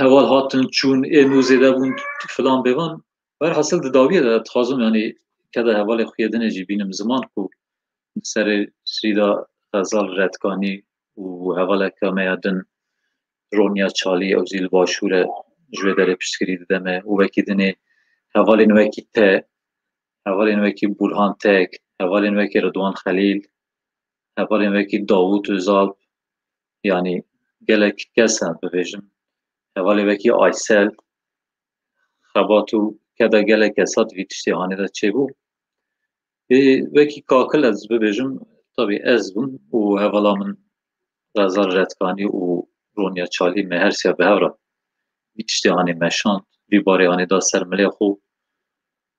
heval hatin, çûn, ê nû zêde bûn, filan bêvan. Werhasil di dawiyê de dixwazim, yanî, keda hevalê xuyê dinê jî bînim ziman ku di serê sîda Xezal Redkanî û hevaleke me ya din Ronya Çalî, ew jî li Başûr e, ji wê derê piştgirî dide me û wekî dinê hevalên wekî te, hevalên wekî Burhan Tek, hevalên wekî Ridwan Xelîl, hevalên wekî Dawût Özalp, yanî gelek kes e bibêjim, hevalê wekî Aysel, xebat û keda gelek kesa di vî tiştê hanê de çêbû. Ê, wekî kakil ez bibêjim, tabî ez bûm û hevala min Xezal Redkanî û Ronya Çalî me her siya bi hev re vî tiştê hanê meşand, vî barê hanê da ser milê xwe.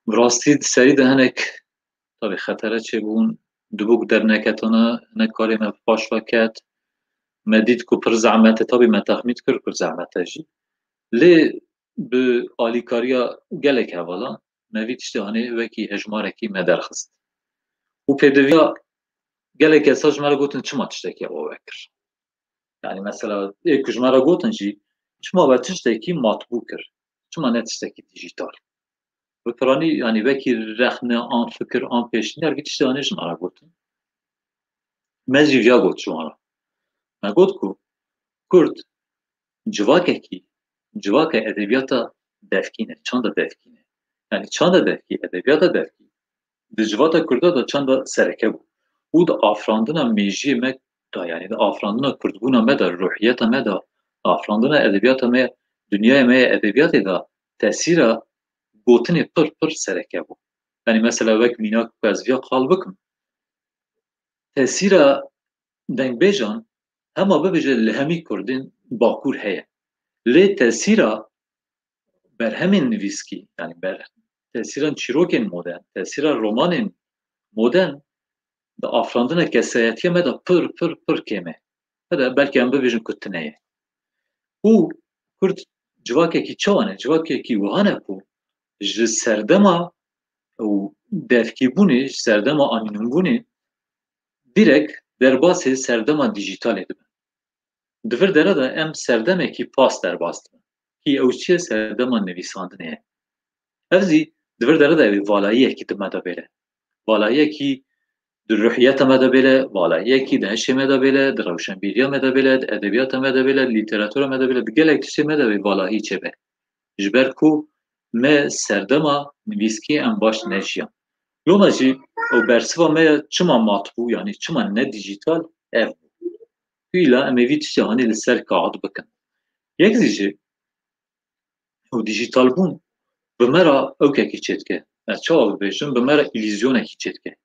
Bi rastî di serî de hinek tabî xetere çêbûn, dibûk derneketana, hinek karê me bi paş ve ket. Me dît ku pir zehmet e, tabî me texmîn kir ku zehmet e jî. Lê bi alîkariya gelek hevalan me vî tiştê hanê wekî hejmarekî me derxist. Û pêdiviya gelek kesa ji me re gotin, çima tiştekî ewa we kir? Yanî mesela ê ku ji me re gotin jî, çima we tiştekî matbû kir? Çima ne tiştekî dîjîtal? Bi piranî, yanî wekî rexne an fikir an pêşniyar vî tiştê hanê ji me re gotin. Me jî viya got ji wan re. Me got ku Kurd civakekî, civaka edebiyata devkî ne, çanda devkî ne. Yanî çanda devkî, edebiyata devkî di civata Kurda de çanda sereke bû. Û di afirandina mêjiyê me de, yanî di afirandina kurdbûna me de, ruhiyeta me de, afirandina edebiyata me, dinyaya me ya edebiyatê de tesîra gotinê pir pir sereke bû. Yanî mesela wek mînak ku ez viya qal bikim, tesîra dengbêjan hema bibêje li hemî kurdên Bakur heye. Lê tesîra berhemên nivîskî, yanî ber-, tesîra çîrokên modern, tesîra romanên modern di afirandina kesayetiya me de pir, pir, pir kêm e. Hede belkî em bibêjin ku tune ye. Û Kurd civakekî çawa ne? Civakekî wiha ne ku ji serdema û devkîbûnê, ji serdema anînûnbûnê direk derbasê serdema dîjîtalê dibin. Di vir dere de em serdemekî pas derbas dibin. Kî ew çi ye? Serdema nivîsandinê ye. Ev zî di vir dere de ew ê valayiyekî di me de bêle. Valayiyekî di ruhiyeta me de bêle, valayiyekî di hişê me de bêle, di rewşenbîriya me de bêle, di edebiyata me de bêle, di lîteratura me de bêle, di gelek tiştê me de wê valayî çêbe. Ji ber ku me serdema nivîskê em baş nejiyan. Loma jî ew bersiva me ya çima mat bû, yanî çima ne dîjîtal, ev bû. Îla em ê vî tiştê hanê li ser kaxit bikin. Yek zî jî û dîjîtalbûn bi me re ewkekî çêdike. Ez çawa bibêjim, bi me re îlîzyonekî çêdike.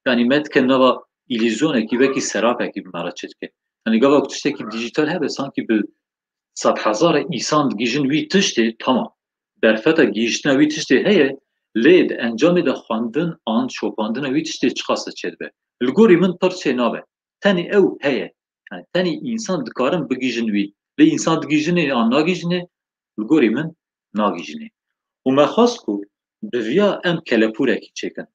Yanî me dike nava îlîzyonekî, wekî serapekî bi me re çêdike. Yanî gava ku tiştekî dîjîtal hebe, sankî bi sedhezare îsan digihîjin wî tiştê, tamam. Derfeta gihîştina wî tiştê heye, lê di encamê de xwendin an şopandina wî tiştê çiqas çêdibe? Li gorî min pir çê nabe. Tenê ew heye. Yani tenê însan dikarin bigihîjin wî. Lê însan digihîjinê an nagihîjinê, li gorî min nagihîjinê. Û me xwest ku bi viya em kelepûrekî çêkin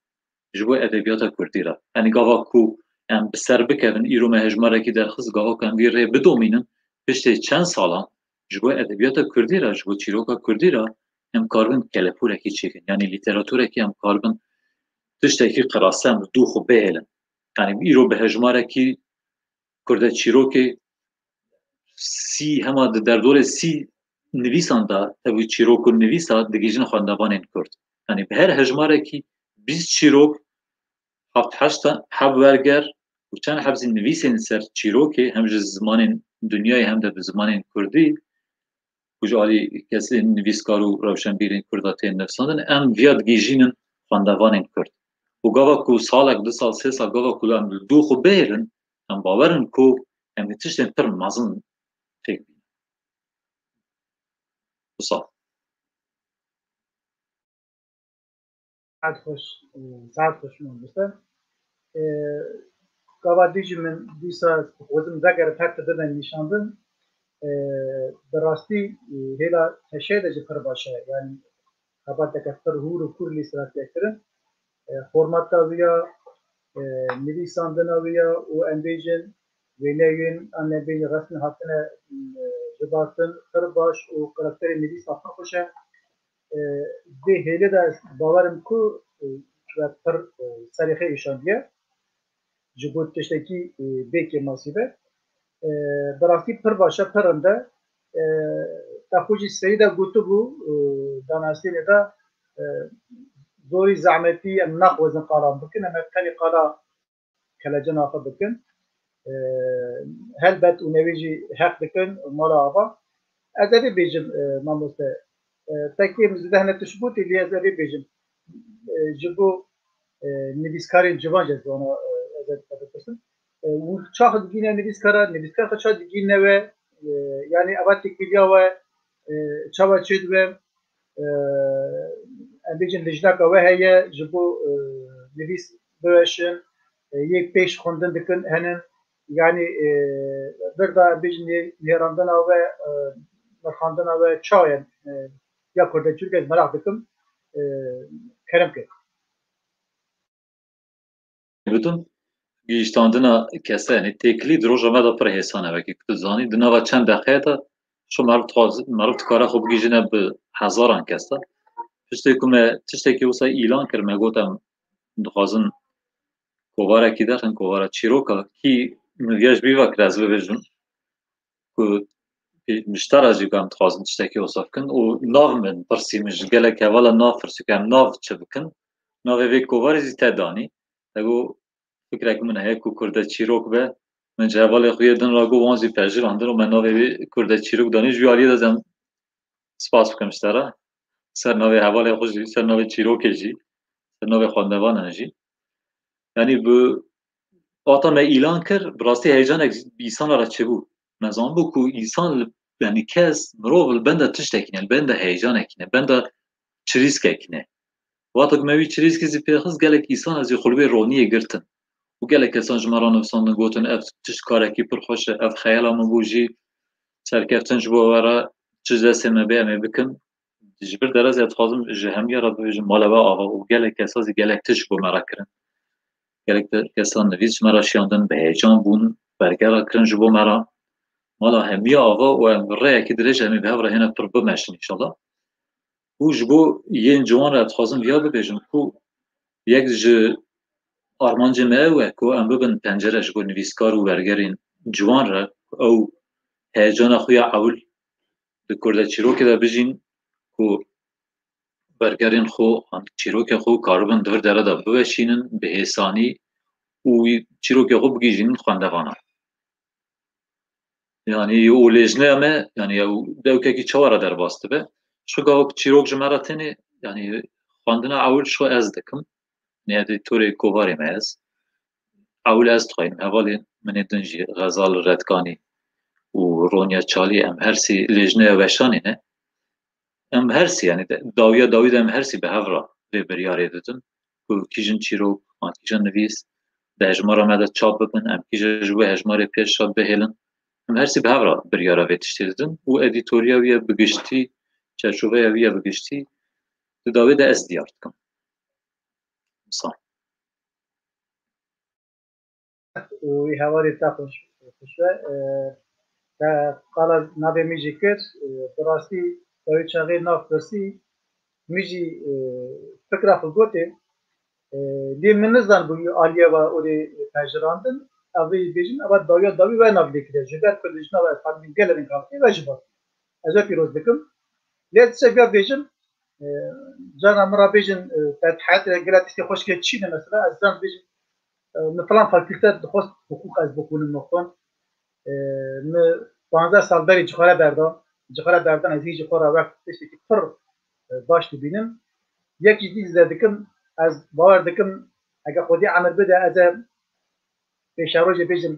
ji bo edebiyata kurdî re. Yani gava ku em bi ser bikevin, îro me hejmarekî derxist, gava ku em vî rê bidomînin, piştê çend salan ji bo edebiyata kurdî re, ji bo çîroka kurdî re em karibin kelepûrekî çêkin. Yani lîteraturekî em karibin tiştekî qirase em li dû xwe bihêlin. Yani îro bi hejmarekî kurde çîrokê sî, hema di derdorê sî nivîsan de tevî çîrok û nivîsa digihîjin xwendevanên kurd. Yanî bi her hejmarekî bîst çîrok, heft heşt heb werger û çend heb zî nivîsên ser çîrokê hem ji zimanên dinyayê hem de bi zimanên kurdî ku ji alî kesên nivîskar û rewşenbîrên kurda tên nivîsandin, em viya digihîjînin xwendevanên Kurd. Û gava ku salek, du sal, sê sal, gava ku em li dû xwe bihêlin, em bawer in ku em ê tiştên pir mezin pêk bînin. Wisa. Saet xweş, e, saet xweş mamoste. E, Gava dî jî min dîsa dixwazim vegerim her tu bibe nîşandin. E, Bi rastî, e, hêla teşeyê de jî pir baş e. Yanî xebateke pir hûr û kûr lî siratiye kirin. E, formata wî ya, e, nivîsandina wî ya û em bêjin wêneyên an em bêjin resmî hatine, e, jibartin pir baş û karakterê nivîsa pir xweş e. E, Vê hêlê de ez bawer im ku, e, we pir, e, serê xwe êşandiye. Ji bo tiştekî, e, bê kêmasî be. E, Bi rastî pir baş e, pir rind e. E, Te xwe jî serî de gotibû, e, danasînê de, e, zorî zehmetî em naxwazin qalan bikin, em hevtenî qala kelecina xwe bikin. E, Helbet û newê jî heq dikin mala ava. Ez ê vê bêjim, e, mamoste. E, tekê min zêde hene tişt gotî, lê ez ê vê bêjim. E, ji bo, e, nivîskarên ciwan jî ez wana, e, ez ê bipirsim. E, û çax digîne nivîskara, nivîskar xwe çax digîne we, e, yanî eva têkiliya we, e, çawa çêdibe, e, em bêjin lijneka we heye ji bo, e, nivîs biweşin, e, yê pêş xwendin dikin henin, yanî, e, vir de em bêjin nê-, nêrandina we, e, nirxandina we çawa ye, e, ya kurdekî ez meraq dikim, e, kerem ke. Bidim, gihîştandina kese, yanî têkilî di roja me de pir hêsan e, wekî ku tu zanî, di nava çend deqeyê de şo meriv dixwaz-, meriv dikare xwe bigihîjine bi hezaran kes de. Tiştê ku me, tiştekî wisa îlan kir, me got em dixwazin kovarekî derxin, kovara çîroka, kî min viya ji bîr ve kir ez bibêjim. Ku pê-, ji te re jî em dixwazin tiştekî wisa bikin û nav min pirsî min ji gelek hevala nav pirsî ku em nav çi bikin. Navê vê kovarê jî te danî. Te got, fikrek min heye ku kurde çîrok be. Min ji hevalê xwe yê din re got, wan jî pejirandin û me navê vê kurde çîrok danî. Ji wî aliyê de ez em spas bikim ji te re. Ser navê hevalê xwe jî, ser navê çîrokê jî, ser navê xwendevanan jî. Yanî bi, wata me îlan kir, bi rastî heyecanek bi îsana re çêbû. Me zanibû ku îsan li, yanî kes, mirov li benda tiştekî ne, li benda heyecanekî ne, benda çirîskekî ne. Wata ku me wî çirîskî zî pê xist, gelek îsan ez jî xwe li wê roniyê girtin. Û gelek kesan ji me re nivîsandin, gotin, ev tişt karekî pir xweş e, ev xeyala min bû jî, serkeftin ji bo we re, çi ji destê me bê em ê bikin. Ji vir derez ez dixwazim ji hemiya re bibêjim, mala we ava û gelek kesa zî gelek tişt ji bo me re kirin. Gelek te-, kesan nivîs ji me re şiyandin, bi heyecan bûn, bergera kirin ji bo me re. Mala hemiya ava û em rêyekî dirêj em ê bi hev re hêne pir bimeşin înşallah. Û ji bo yên ciwan re dixwazim viya bibêjim ku yek ji armancê me ew e ku em bibin pencere ji bo nivîskar û wergerên ciwan re, ku ew heyecana xwe ya ewil di kurde çîrokê de bijîn, ku bergerên xwe an çîrokên xwe karibin di vir dere de biweşînin bi hêsanî û wî çîrokê xwe bigihîjînin xwendevanan. Yanî û lêjneya me, yanî ew dewkekî çawa re derbas dibe? Ji xwe gava ku çîrok ji me re têne, yanî xwendina ewil ji xwe ez dikim. Nê edîtorê kovarê me ez. Ewil ez dixwînim, hevalê min ê din jî Xezal Redkanî û Ronya Çalî, em her sê lêjneya weşanê ne. Em her sê, yanî de, dawiya dawî de em her sê bi hev re vê biryarê didin. Ku kîjan çîrok, an kîjan nivîs di hejmara me de çap bibin, em kîjan ji bo hejmarê pêş re bihêlin. Em her sê bi hev re biryara vê tiştê didin û edîtoriya wî ye bi giştî, çerçoveya wî ye bi giştî di dawê de ez diyar dikim. Wisa. Û wî hevalê te xweş, xweş be. E, Te qala navê min jî kir. E, bi rastî te wê çaxê nav pirsî, min jî, e, fikra xwe gotê. E, Lê min nizanibû wî aliyê ve orê pejirandin. Ez ê bêjim, eva dawiya dawî we nav lê kiriye. Ji ber ku lijna we ez xanimên gelek kafê we ji bar. Ez we pîroz dikim. Lê ez dişe viya bêjim, e, carna min re bêjin, e, te heyatê de gelek tiştê xweşikê çî ne mesela, ez can bêjim, e, min filan fakûlte dixwest hiqûq ez bixwînim, min xwend. E, Min panzdeh sal berî ji xwe re berda. Ji xwe re berdan ez hîn ji xwe re wek tiştekî pir, e, baş dibînim. Yekî dî zêde dikim, Ez bawer dikim, eger Xwedê emir bide, ez ê pêşerojê bêjim,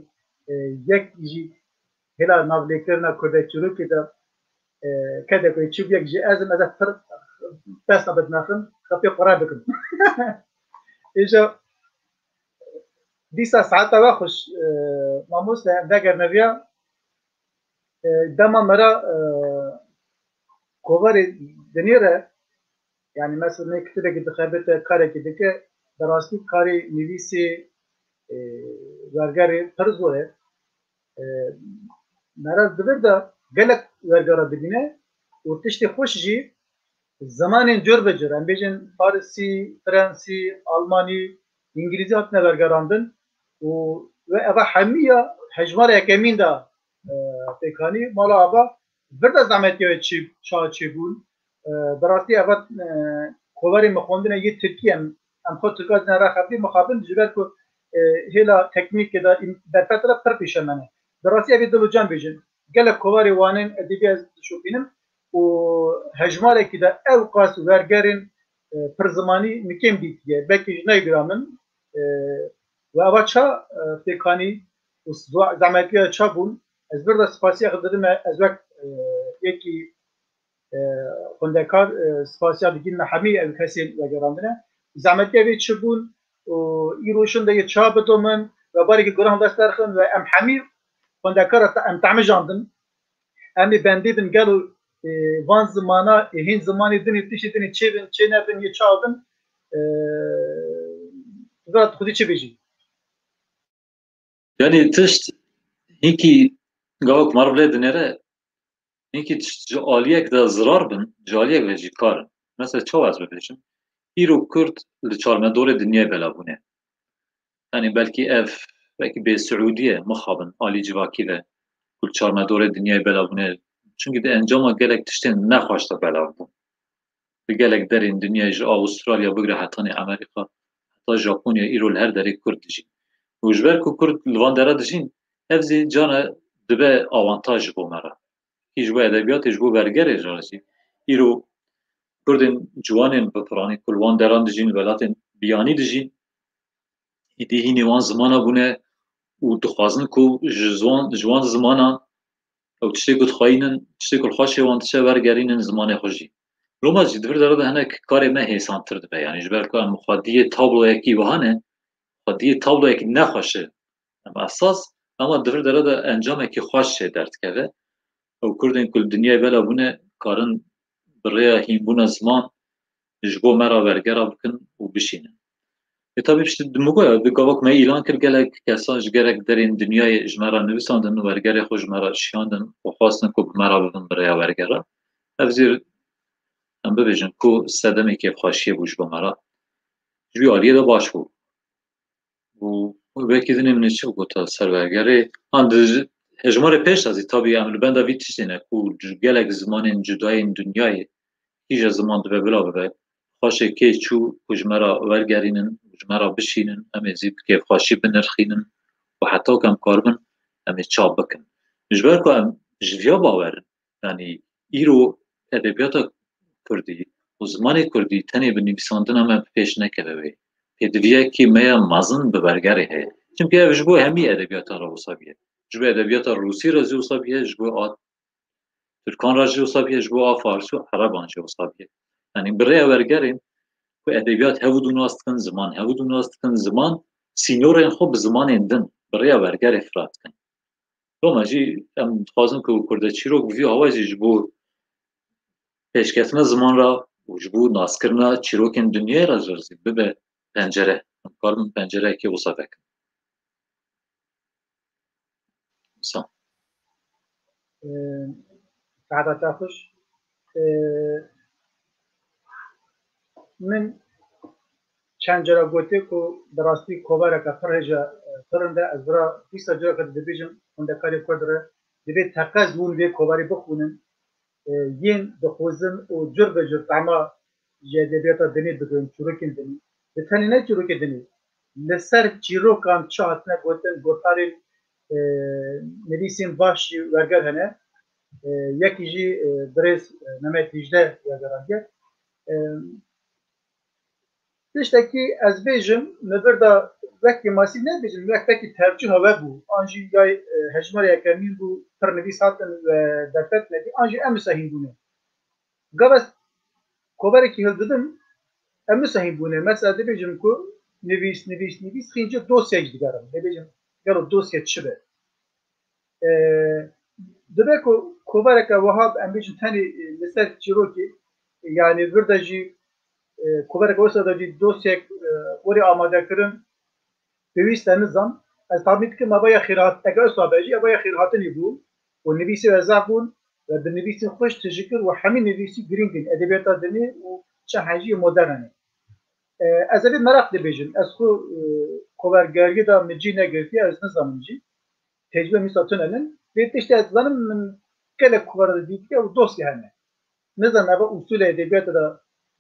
e, yek jî hêla navlêkirina kurdê çîrokê de, e, kedek wê çi yek jî ez im, ez ê pir desta bidmexim, xefê xwe re bikim. Îja dîsa saeta we xweş, e, mamoste, em vegerine viya, e, dema me re, e, kovarê dinêre, yani mesela ne kitêbekî dixebite, karekî dike, bi rastî karê nivîsê, e, wergerê pir zor e. E, me re di vir de gelek wergera dibîne û tiştê xweş jî zimanên cur bi cur, em bêjin farisî, fransî, almanî, îngilîzî hatine wergerandin û we eva hemî ya hejmara yekemîn de, e, pêk anî. Mala ava vir de zehmetiya wê çi, ça çêbûn. E, bi rastî eva, e, kovarê min xwendine yê tirkî em, em xwe tirka dine re xebitî mixabin, ji ber ku, e, hêla teknîkê de îm-, derfet re pir pêşemene. Bi rastî ev ê dil û can bêjin. Gelek kovarê wan ên edebî ez dişopînim û hejmarekî de ew qas wergerên, e, pirzimanî min kêm dîtiye. Belkî ji neygira min, e, we eva ça, e, pêk anî û zwa-, zehmetiya ça bûn? Ez vir de spasiya xwe didim, ez wek, e, yekî, e, xwendekar, e, spasiya digîn me hemî ew kesên vegerandine. Zehmetiya vê çi bûn û îro şin de yê ça bidomin, we barekî guran dest derxin we em hemî xwendekara te-, em temijandin. Em ê bendê bin gelo, e, van zimana, e, hîn zimanê dinê, tiştê dinê çê bin, çê nebin, yê ça bin, e, tu vera tu xwedî çi bêjî? Yanî tişt hinkî gava ku meriv lê dinêre, hinkî tişt ji aliyek de zirar bin, ji aliyek ve jî kar in. Mesela çawa ez bibêjim? Îro Kurd li çarmedorê dinyayê bela bûne. Yanî belkî ev, belkî bê Siûdî ye, mixabin alî civakî ve ku li çarmedorê dinyayê bela bûne. Çunkî di encama gelek tiştên nexweş de bela bûn. Li gelek derên dinyayê ji Avustralya bigire hetanî Amerîka, heta Japonya îro li her derê Kurd dijîn. Û ji ber ku Kurd li van dera dijîn, ev zî cana dibe avantaj ji bo me re. Kî ji bo edebiyatê, ji bo wergerê re jî. Îro Kurdên ciwanên bi piranî ku li wan deran dijîn, welatên biyanî dijîn, îdî hînî wan zimana bûne û dixwazin ku ji ziwan, ji wan zimanan ew tiştê ku dixweyînin, tiştê ku li xweşê wan diçe wergerînin zimanê xwe jî. Loma jî di vir dera de hinek karê me hêsantir dibe. Yanî ji ber ku em xwediyê tabloyekî wiha ne, xwediyê tabloyekî nexweş e. Em esas, ema di vir dera de encamekî xweş jê derdikeve. Ew Kurdên ku li dinyayê bela bûne, karin bi rêya hînbûna ziman ji bo me re wergera bikin û bişînin. Ê tabî piştî di min got, di gava ku me îlan kir, gelek kesan ji gelek derên dinyayê ji me re nivîsandin, wergerê xwe ji me re şiyandin û xwestin ku bi me re bibin bi rêya wergera. Ev zî em bibêjin ku sedemê kêfxweşiyê bû ji bo me re. Ji wî aliyê de baş bû. Û wekî dinê min ê çi bigota ser wergerê? Han di hejmarê pêş de zî tabî em li benda vî tiştê ne ku ji gelek zimanên cudayên dinyayê kîje ziman dibe bila bibe. Xweşê kê çû ku ji me re wergerînin, ji me re bişînin, em ê zî bi kêfxweşî binirxînin û heta ku em karibin, em ê çap bikin. Ji ber ku em ji viya bawer in, yanî îro edebiyata kurdî û zimanê kurdî tenê bi nivîsandina me bi pêş nekeve wê. Pêdiviyekî me ya mezin bi wergerê heye. Çimkî ev ji bo hemî edebiyata re wisa bûye. Ji bo edebiyata rûsî re jî wisa bûye, ji bo a tirkan re jî wisa bûye, ji bo a farsî û ereban jî wisa bûye. Yanî bi rêya wergerên ku edebiyat hevû dû nas dikin, ziman hevû dû nas dikin, ziman sînorên xwe bi zimanên din, bi rêya wergerê fira dikin. Loma jî em dixwazin ku kurde çîrok bi vî awayî jî ji bo pêşketina ziman re û ji bo naskirina çîrokên dinyayê re jî bibe pencere. Em karin pencereyekê wisa vekin. Wisa. Ee, Saeta te xweş. Ee, Min çend cara gotiye ku bi rastî kovareke pir hêja, e, pir rind e. Ez vira bîsta careke dibêjim xwendekarê Kurd re, divê teqez hûn vê kovarê bixwînin. E, yên dixwazin û cur bi cur tema ji edebiyata dinê bigirin, çîrokên dinê. Di tenê ne çîrokê dinê, li ser çîrokan çi hatine gotin, gotarên, e, nivîsên baş jî werger hene. E, yekî jî, e, birêz, e, Mehmet Dîcle wergerandiye. E, Tiştekî ez bêjim, min vir de wek kêmasî nebêjim, wek wekî tercîha we bû. An jî yay, e, hejmarê yekemîn bû, pir nivîs hatin ve derfet nedî, an jî em wisa hîn bûne. Gava ez kovarekî hildidim, em wisa hîn bûne. Mesela dibêjim ku nivîs, nivîs, nivîs, xîncî dosyayek digerim. Dibêjim, gelo dosya çi be? E, dibe ku kovareke wiha em bêjin tenê, e, li ser çîrokê, yani vir de jî, e, kovareke wisa de jî dosyek, e, werê amade kirin, pêwîst e nizam. Ez tahmîn dikim eva ya xêrhat-, eger wisa be jî, eva ya xêrhatinê bû û nivîsê we zaf bûn ve bi nivîsên xweş tijî kir û hemî nivîsî girîng in, edebiyata dinê û çi hejiyê modern e. E, ez ê vê meraq dibêjim. Ez xwe, e, kovergeriyê de min cî negirtiye, ez nizanim jî. Tecrübe mîsa tune nin. Vê tiştê ez dizanim min gelek kovara de dîtiye û dosya hene. Nizanim eva usulê edebiyatê de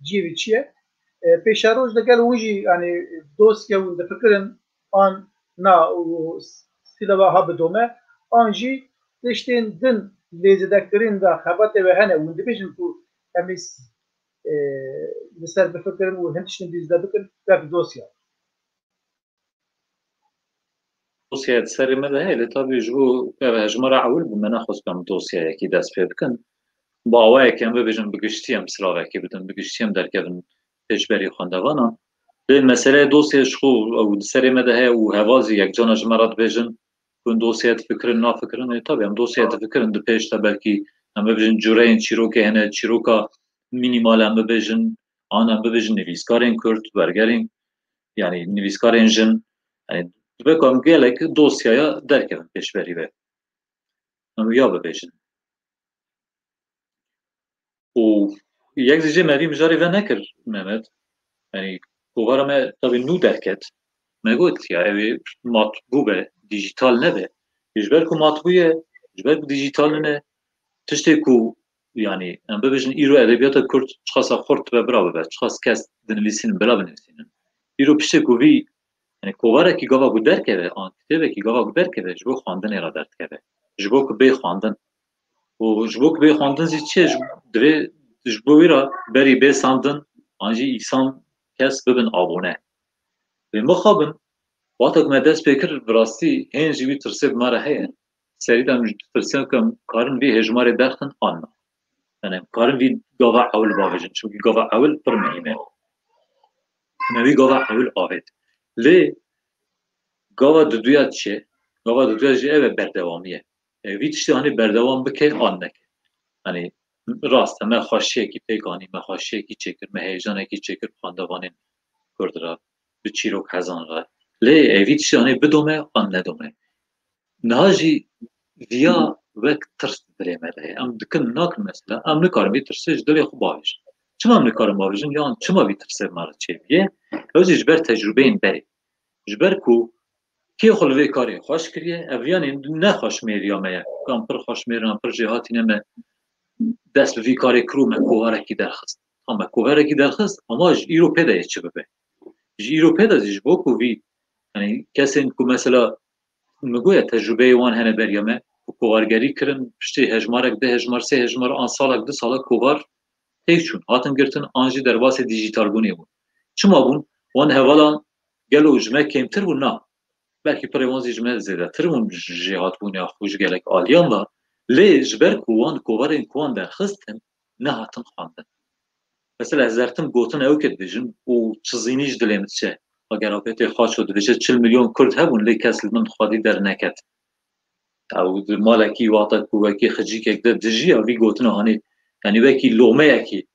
ciyê vê çi ye. E, pêşeroj de gel hûn jî, yani, dosya hûn difikirin an na û sîlava ha bidome, an jî tiştên din lê zêdekirin de xebatê we hene. Hûn dibêjin ku em ê s-, e, li ser bifikirin û hin tiştên dî zêde bikin, wek dosya. Dosyaya di serê me de heye, lê tabî ji bo ev hejmara ewil bû, me nexwest em dosyayekî dest pê bikin. Bi awayekê em bibêjin bi giştî em silavekê bidin, bi giştî em derkevin pêşberî xwendevanan. Lê meseleya dosyaya ji xwe ew di serê me de heye û heval jî yekcana ji me re dibêjin, hûn dosyaya difikirin, nafikirin, ê tabî em dosyaya difikirin, di pêş de belkî em bibêjin cureyên çîrokê hene, çîroka mînîmal em bibêjin, an em bibêjin nivîskarên Kurd, wergerên, yani nivîskarên jin, yani dibe ku em gelek dosyaya derkevin pêşberî ve. Em wiya bibêjin. Û yek jî jê me vî mijarê venekir, Mehmet. Yani kovara me tabî nû derket. Me got ya ew ê matbû be, dîjîtal nebe. Ji ber ku matbû ye, ji ber ku dîjîtal nine, tiştê ku, yani em bibêjin îro edebiyata Kurd çiqasa xurt be bira bibe, çiqas kes dinivîsînin bila binivîsînin. Îro piştê ku vî, yani kovarekî gava ku derkeve, an kitêbekî gava ku derkeve, ji bo xwendinê re derdikeve. Ji bo ku bê xwendin. Û ji bo ku bê xwendin jî çi ye? Ji, divê ji bo wî re berî bê sandin, an jî îsan kes bibin abone. Vê mixabin, wexta ku me dest pê kir, bi rastî hên jî wî tirsê bi me re heye. Serî de em ji tirsin ku em karin vî hêjmarê derxin an na. Yani em karin vî gava ewil bavêjin, çimkî gava ewil pir muhîm e. Me vî gava ewil avêt. Lê gava diduya çi? Gava diduya jî ev e, berdewamî ye. E, vî tiştê hanê berdewam bike an neke. Hani rast e, me xweşiyekî pêk anî, me xweşiyekî çêkir, me heyecanekî çêkir, xwendevanên Kurd re, bi çîrok hezan re. Lê evî tiştê hanê bidome an nedome. Niha jî viya wek tirs dilê me de heye. Em dikin nakin mesela, em nikarin vî tirsê ji dilê xwe bavêjin. Çima em nikarin bavêjin? Yan çima vî tirsê me re çêbûye? Ew jî ji ber tecrûbeyên berê. Ji ber ku kê xwe li vê karê xweş kiriye, ev yanê ne xweşmêriya me ye. Kan pir xweşmêr in, pir jêhatî ne, me dest bi vî karê kir û me kovarekî derxist. Ha me kovarekî derxist, ama ji îro pê de yê çi bibe? Ji îro pê de jî ji bo ku vî, yani kesên ku mesela min goya tecrûbeyê wan hene beriya me, ku kovargerî kirin, piştî hejmarek, du hejmar, sê hejmar an salek, du salek kovar têk çûn, hatin girtin an jî derbasê dîjîtalbûnê bûn. Çima bûn? Wan hevalan gelo ji me kêmtir bûn? Na. Belkî pirê wan jî ji me zêdetir bûn ji jêhatbûna xwe ji gelek aliyan ve. Lê ji ber ku wan kovarên ku wan derxistin, nehatin xwendin. Mesela ez hertim gotin ew ke dibêjin û çizînî ji dilê min diçe. Eger apêtê Xaço dibêje çil milyon Kurd hebûn, lê kes li min xwedî derneket. Ew di malekî wexta ku wekî xicîkek de dijiya, vî gotina hanê, yanî wekî lomeyekî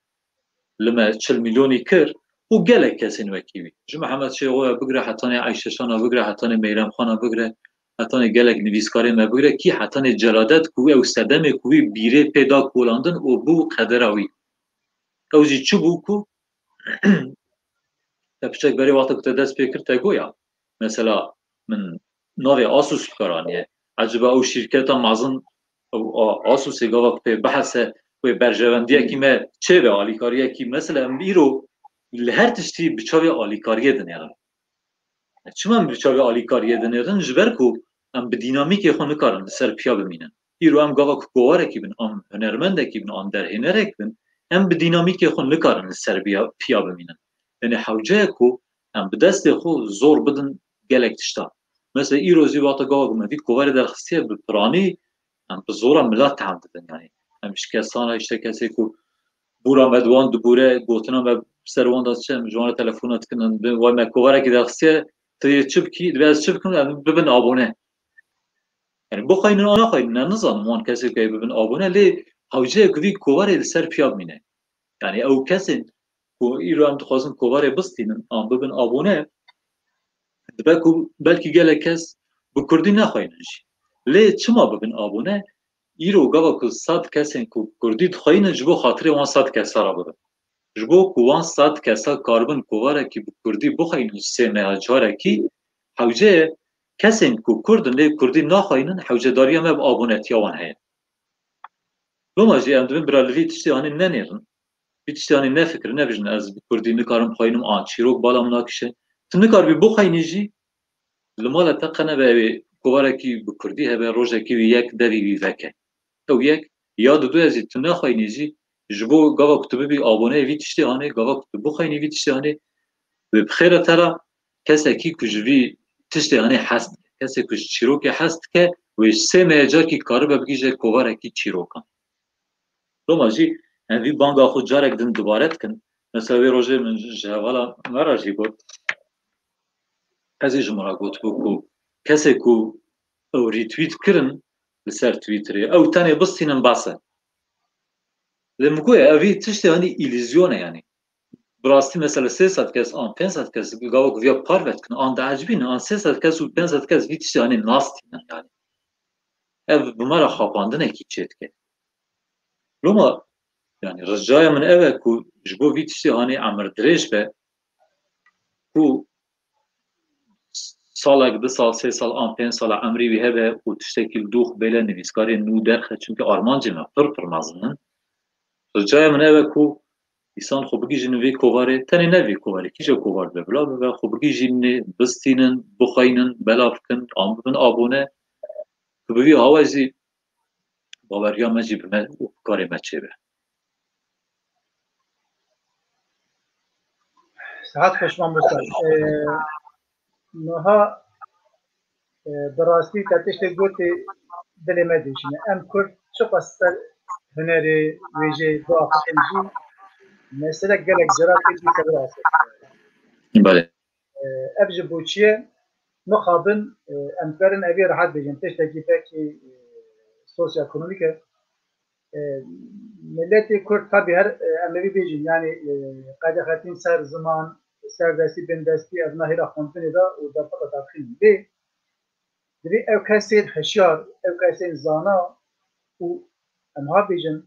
li me çil milyonî kir û gelek kesên wekî wî. Ji Mihemed Şêxoya bigire, hetanê Eyşeşana bigire, hetanê Meyremxana bigire, hetanê gelek nivîskarê me bigire, kî hetanê Celadet ku ew sedemê ku wî bîrê pê da kolandin û bû qedera wî. Ew jî çi bû ku te piçek berê wexta ku te dest pê kir te goya. Mesela min navê Asus bi kar aniye. Eciba ew şîrketa mezin, ew A-, Asusê gava ku pê bihese, wê berjewendiyekî me çêbe, alîkariyekî, mesela em îro li her tiştî bi çavê alîkariyê dinêrin. Çima em bi çavê alîkariyê dinêrin? Ji ber ku em bi dînamîkê xwe nikarin li ser piya bimînin. Îro em gava ku kovarekî bin, an hunermendekî bin, an derhênerek bin, em bi dînamîkê xwe nikarin li ser biya-, piya bimînin. Yanî hewce ye ku em bi destê xwe zor bidin gelek tişta. Mesela îro jî wexta gava ku me vî kovarê derxistiye bi piranî, em bi zora milat tehem didin. Yanî em ji kesana, işte kesê ku bûra me di wan dibûre, gotina me ser wan de diçe, em ji wan re telefona dikin, em bi-, we me kovarekî derxistiye, tu yê çi bikî, divê ez çi bikim, em bibin abone. Yanî bixweynin an naxweynin, em nizanin wan kesê ku ê bibin abone, lê hewce ye ku vî kovarê li ser piya bimîne. Yanî ew kesên ku îro em dixwazin kovarê bistînin an bibin abone, dibe ku belkî gelek kes bi kurdî nexweynin jî. Lê çima bibin abone? Îro gava ku sed kesên ku kurdî dixweynin, ji bo xatirê wan sed kesa re bibin. Ji bo ku wan sed kesa karibin kovarekî bi kurdî bixweynin sê meha carekî, hewce ye kesên ku kurd in lê kurdî naxweynin, hewcedariya me bi abonetiya wan heye. Loma jî em dibin bira li vî tiştê hanê nenêrin. Vî tiştê hanê nefikirin, nebijin ez bi kurdî nikarim xweynim an çîrok bala min nakişe. Tu nikaribî bixweynî jî, li mala te qe nebe wê kovarekî bi kurdî hebe, rojekî wî yek devî wî veke. Ew yek ya didu ez jî tu nexweyînî jî, ji bo gava ku tu bibî aboneyê vî tiştê hanê, gava ku tu bixweyînî vî tiştê hanê, wê bi xêre te re kesekî ku ji vî tiştê hanê hez dike, kesê ku ji çîrokê hez dike, wê sê mehe carkî karibe bigihîje kovarekî çîrokan. Loma jî em vî banga xwe carek din dubare dikin. Mesela wê rojê min ji hevala me re jî got, ez ê ji min re gotibû ku kesê ku ew retweet kirin li ser Twitterê, ew tenê bistînin bes e. Lê min goye, ev vî tiştê hanî îlîzyon e yanî. Bi rastî mesela sê sed kes an pênc sed kes gava ku viya parve dikin, an diecibînin, an sê sed kes û pênc sed kes vî tiştê hanî nas tînin yanî. Ev bi me re xapandinekî çêdike. Loma, yanî ricaya min ev e ku ji bo vî tiştê hanê emir dirêj be, ku salek, du sal, sê sal an pênc sala emrî wî hebe û tiştekî li dû xwe bêle nivîskarên nû derxe, çimkî armancê me pir pir mezin in. Ricaya min ev e ku îsan xwe bigihîjin vê kovarê, tenê ne vê kovarê, kîje kovar be bila bibe, xwe bigihîjînê, bistînin, bixweynin, belav bikin, an bibin abone, ku bi vî hawa jî baweriya me jî bi me û bi karê me çêbe. Sihet xweş mamoste. Ee, niha, e, bi rastî te tiştê gotê dilê me dêşîne. Em Kurd çiqas ser hunerê, wêjeyê biaxifin jî, mesele gelek cara tê jî tevir asê. Belê. E, ev ji bo çi ye? Mixabin, e, em karin evê rehet bêjin. Tiştekî belkî, e, sosyoekonomîk e. E, miletê Kurd tabî her, e, em ê bêjin, yanî, e, qedexetîn ser ziman, serdestî, bindestî, ev nahêla xwendinê de û derfeta dadxînê. Lê divê ew kesên hişyar, ew kesên zana û em ha bêjin,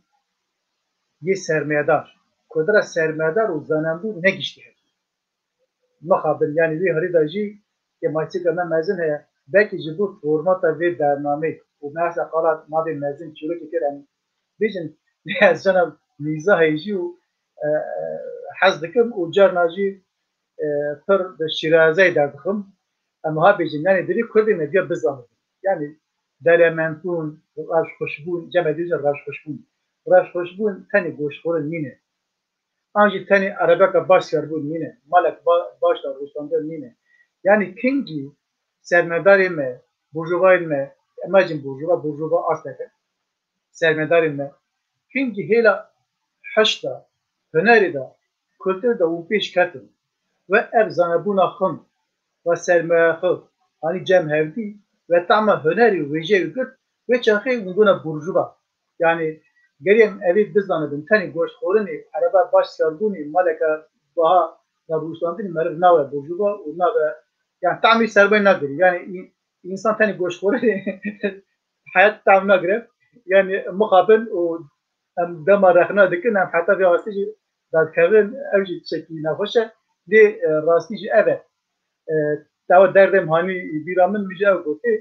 yê sermayedar, Kurd re sermayedar û zanenbû negiştî hev. Mixabin, yanî wî herî de jî kêmasiyeke me mezin heye. Belkî ji bo formata vê bernameyê û me hesa qala navê mezin çîrokê kir, em bêjin, ez cana mîzahê jî û, e, e, hez dikim û carna jî, e, pir bi şîrazeyê derdixim. Em ha bêjin, yanî divê Kurdê me viya bizanin. Yanî delementbûn, rewşxweşbûn, cem me dibêjin rewşxweşbûn. Rewşxweşbûn tenê goştxorin nîne. An jî tenê erebeka baş siyarbûn nîne, malek ba-, baş da rûştandin nîne. Yanî kingî sermedarê me, burjuvayên me, em bêjin burjuva, burjuva asteke, sermedarên me, kingî hêla hişt de, hunerê de, kulturê de hûn pêş ketin. Ve ev zanebûna xwe ve sermaye xwe anî cem hevdî ve tama hunerî û wêjeyê wî girt, wê çaxê hûn bûne burjuva. Yanî gerê em evê bizanibin, tenê goştxorinê, ereba baş siyarbûnê, maleke biha nerûştandinê meriv nawe burjuva û nabe, yanî tamî sermayê nadirî. Yanî î-, însan tenê goştxorinê heyat tam nagire. Yanî mixabin û em dema rexna dikin, em heta vê astê jî dadikevin, ew jî tiştekî nexweş e. Lê, e, rastî jî ev e. E, tawa derdê min hanî bîra min, min jî ew gotê.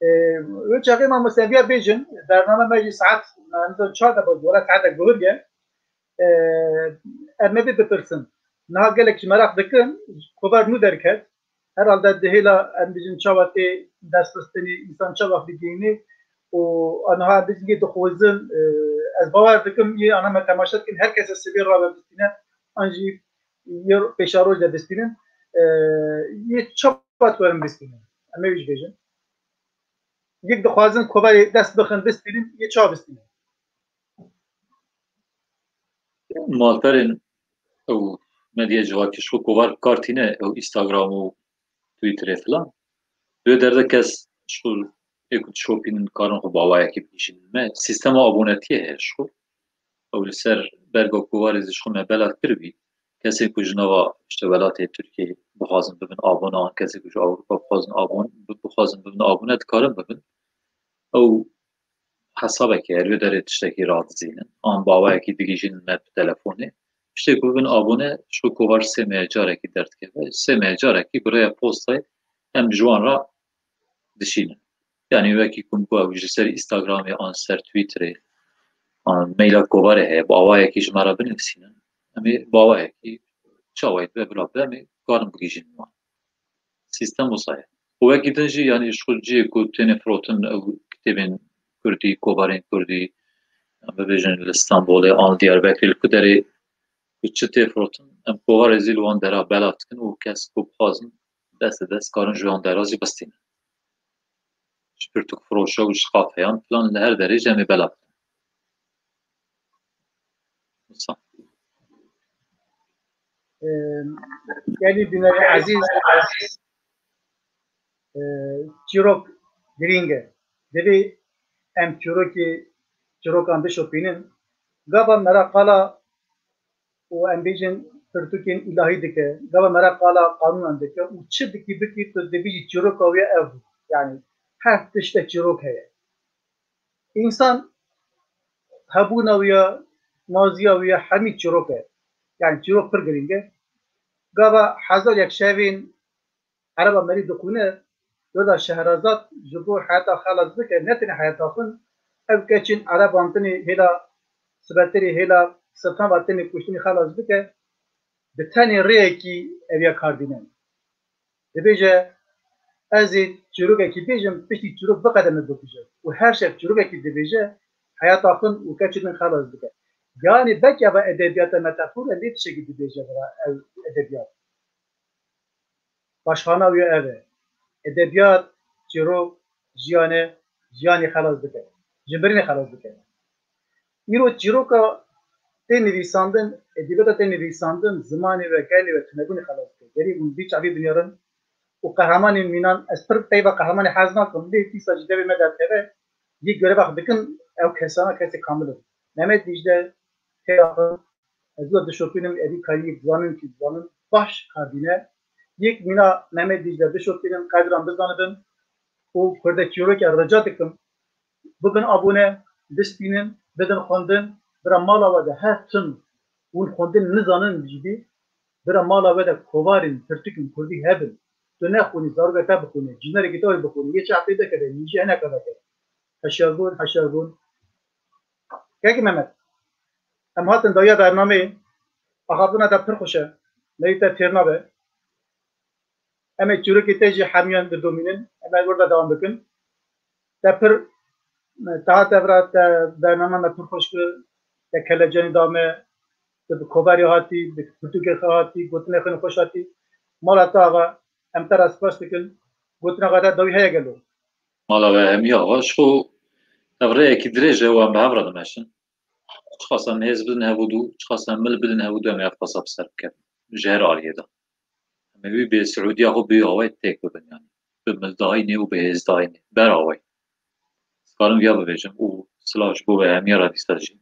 E, wê çaxê mamoste viya bêjin, bername me jî saet, me nizanim çar de bes, wela saetek guhir ye. E, em ê bipirsin. Niha gelek ji meraq dikin, kovar nû derket. Herhalde di hêla, em bijin, çawa tê destxistinê, însan çawa digihînê û aniha em bijin yê dixwazin, e, ez bawer dikim, yê ana me temaşe dikin, her kese sibê rabe bistîne, an jî yê pêşeroj de bistînin, e, yê çawa dikarin bistînin? Em ê wî jî bêjin. Yek dixwazin kovarê dest bixin bistînin, yê çawa bistînin? Malperên ew medya civakî ji xwe kovar bi kar tîne, ew Instagram û Twitterê filan. Wê derde kes ji xwe ê ku dişopînin karin xwe bi awayekî bigihîjin. Me sîstema abonetiyê heye ji xwe. Ew li ser berga kovarê zî ji xwe me bela kiribî. Kesên ku ji nava işte welatê Tirkiyê bixwazin bibin abone, an kesên ku ji Ewropa bixwazin abon-, bixwazin bibin abone, dikarin bibin. Ew hesabekê, her wê derê tiştekî radizînin. An bi awayekî digihîjin me bi telefonê. Tiştê ku bibin abone, ji xwe kovar sê mehe carekî derdikeve. Sê mehe carekî bi rêya postayê em ji wan re dişînin. Yanî wekî ku min got, ew ji ser Instagramê an ser Twitterê an meyla kovarê heye, bi awayekî ji me re binivîsînin. Em ê bi awayekî çawayê dibe bila bibe, em ê karin bigihîjin wan. Sîstem wisa ye. Û wekî din jî, yanî ji xwe cihê ku têne firotin ew kitêbên kurdî, kovarên kurdî, em bibêjin li Stenbolê an li Diyarbekirê, li ku derê ku çi tê firotin, em kovarê zî li wan dera bela dikin û kes ku bixwazin dest bi dest karin ji wan dera jî bistînin. Ji pirtûk firoşa û ji kafeyan filan li her derê jî em ê bela bikin. Wisa. Gelî bînerê ezîz, e, çîrok girîng e. Divê em çîrokê, çîrokan bişopînin. Gava me re qala û em bêjin pirtûkên îlahî dike, gava me re qala qanûnan dike û çi dikî bikî tu dibêjî çîroka wî ye ev bû. Yanî her tişte çîrok heye. Însan hebûna wî ya, maziya wî ya hemî çîrok e. Yanî çîrok pir girîng e. Gava hezar yek şevên Ereba merî dixwîne, weda Şehrazad ji bo heyata xelas bike, ne tenê heyata xwe, ev keçên Ereban tenê hêla sibetirê, hêla sirxan ve tenê kuştinê xelas bike, bi tenê rêyekî ev ya kar dîne. Dibêje, ez ê çîrokekî bêjim, piştî çîrok biqede min bibêje. Û her şev çîrokekî dibêje, heyata xwe û keçên min xelas bike. Yanî belkî eva edebiyata metafor e, lê tiştekî dibêje vira ev edebiyat. Paşxana wî ev e. Edebiyat, çîrok, jiyan e, jiyanê xelas dike. Ji mirinê xelas dike. Îro çîroka tê nivîsandin, edebiyata tê nivîsandin, zimanê we, gelê we tunebûnê xelas dike. Gerî hûn vî çavî binêrin û qehremanên mînan, ez pir peyva qehremanê hez nakim, lê dîsa ji devê me derdikeve, yê görev xwe dikin, ew kesana kesê kamil in. Mehmet Dîcle, têra xwe, ez wê dişopînim, evî karî dizanin kî dizanin, baş kar dîne. Yek mîna Mehmet Dîcle bişopînin, qedran bizanibin û kurdekî çîrokê rica dikim, bibin abone, bistînin, bidin xwendin, bira mala we de her tim hûn xwendin nizanin jî bî, bira mala we de kovarên pirtûkên kurdî hebin. Tu nexwînî, zaroka te bixwîne, cînarê te wê bixwîne, yê çi heftê dekeve, yê jî hineka veke. Heşyar bûn, heşyar bûn. Kekî Mehmet, em hatin dawiya bernameyê, axaftina te pir xweş e, merî te têr nabe. Em ê çîrokê te jî hemiyan didomînin, em ê wir de dewam bikin. Te pir, te hate vira te bernama me pir xweş kir, te kelecanî da me, tu bi kovarê hatî, bi pirtûkê xwe hatî, gotinê xwe xweş hatî. Mala te ava, em te re spas dikin. Gotina xwe te dawî heye gelo? Mala we hemiya ava, ji xwe ev rêyekî dirêj e û em bi hev re dimeşin. Çiqas em hêz bidin hevûdû, çiqas em mil bidin hevûdû, em ê ev qasa bi ser bikevin. Ji her aliyê de. Em ê wî bi Siûdiya xwe bi awayî têk bibin, yanî bi mildahînê û bi hêzdahînê. Ber awayî. Dikarim viya bibêjim û silav ji bo we hemiya re dîsa jî.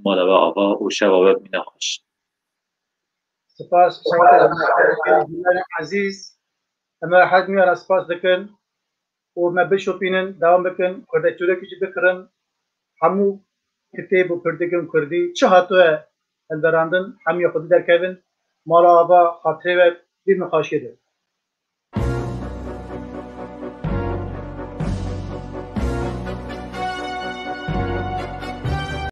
Mala we ava û şeva we bimîne xweş. Spas, spas, ezîz. Em ê her hemiya re spas dikin. û me bişopînin, dewam bikin, kurdekî çîrokê jî bikirin. Hemû kitêb û pirtûkên kurdî çi hatiye hilberandin, hemiya xwedî derkevin. Mala ava xatirê we bî min xaşiyê de.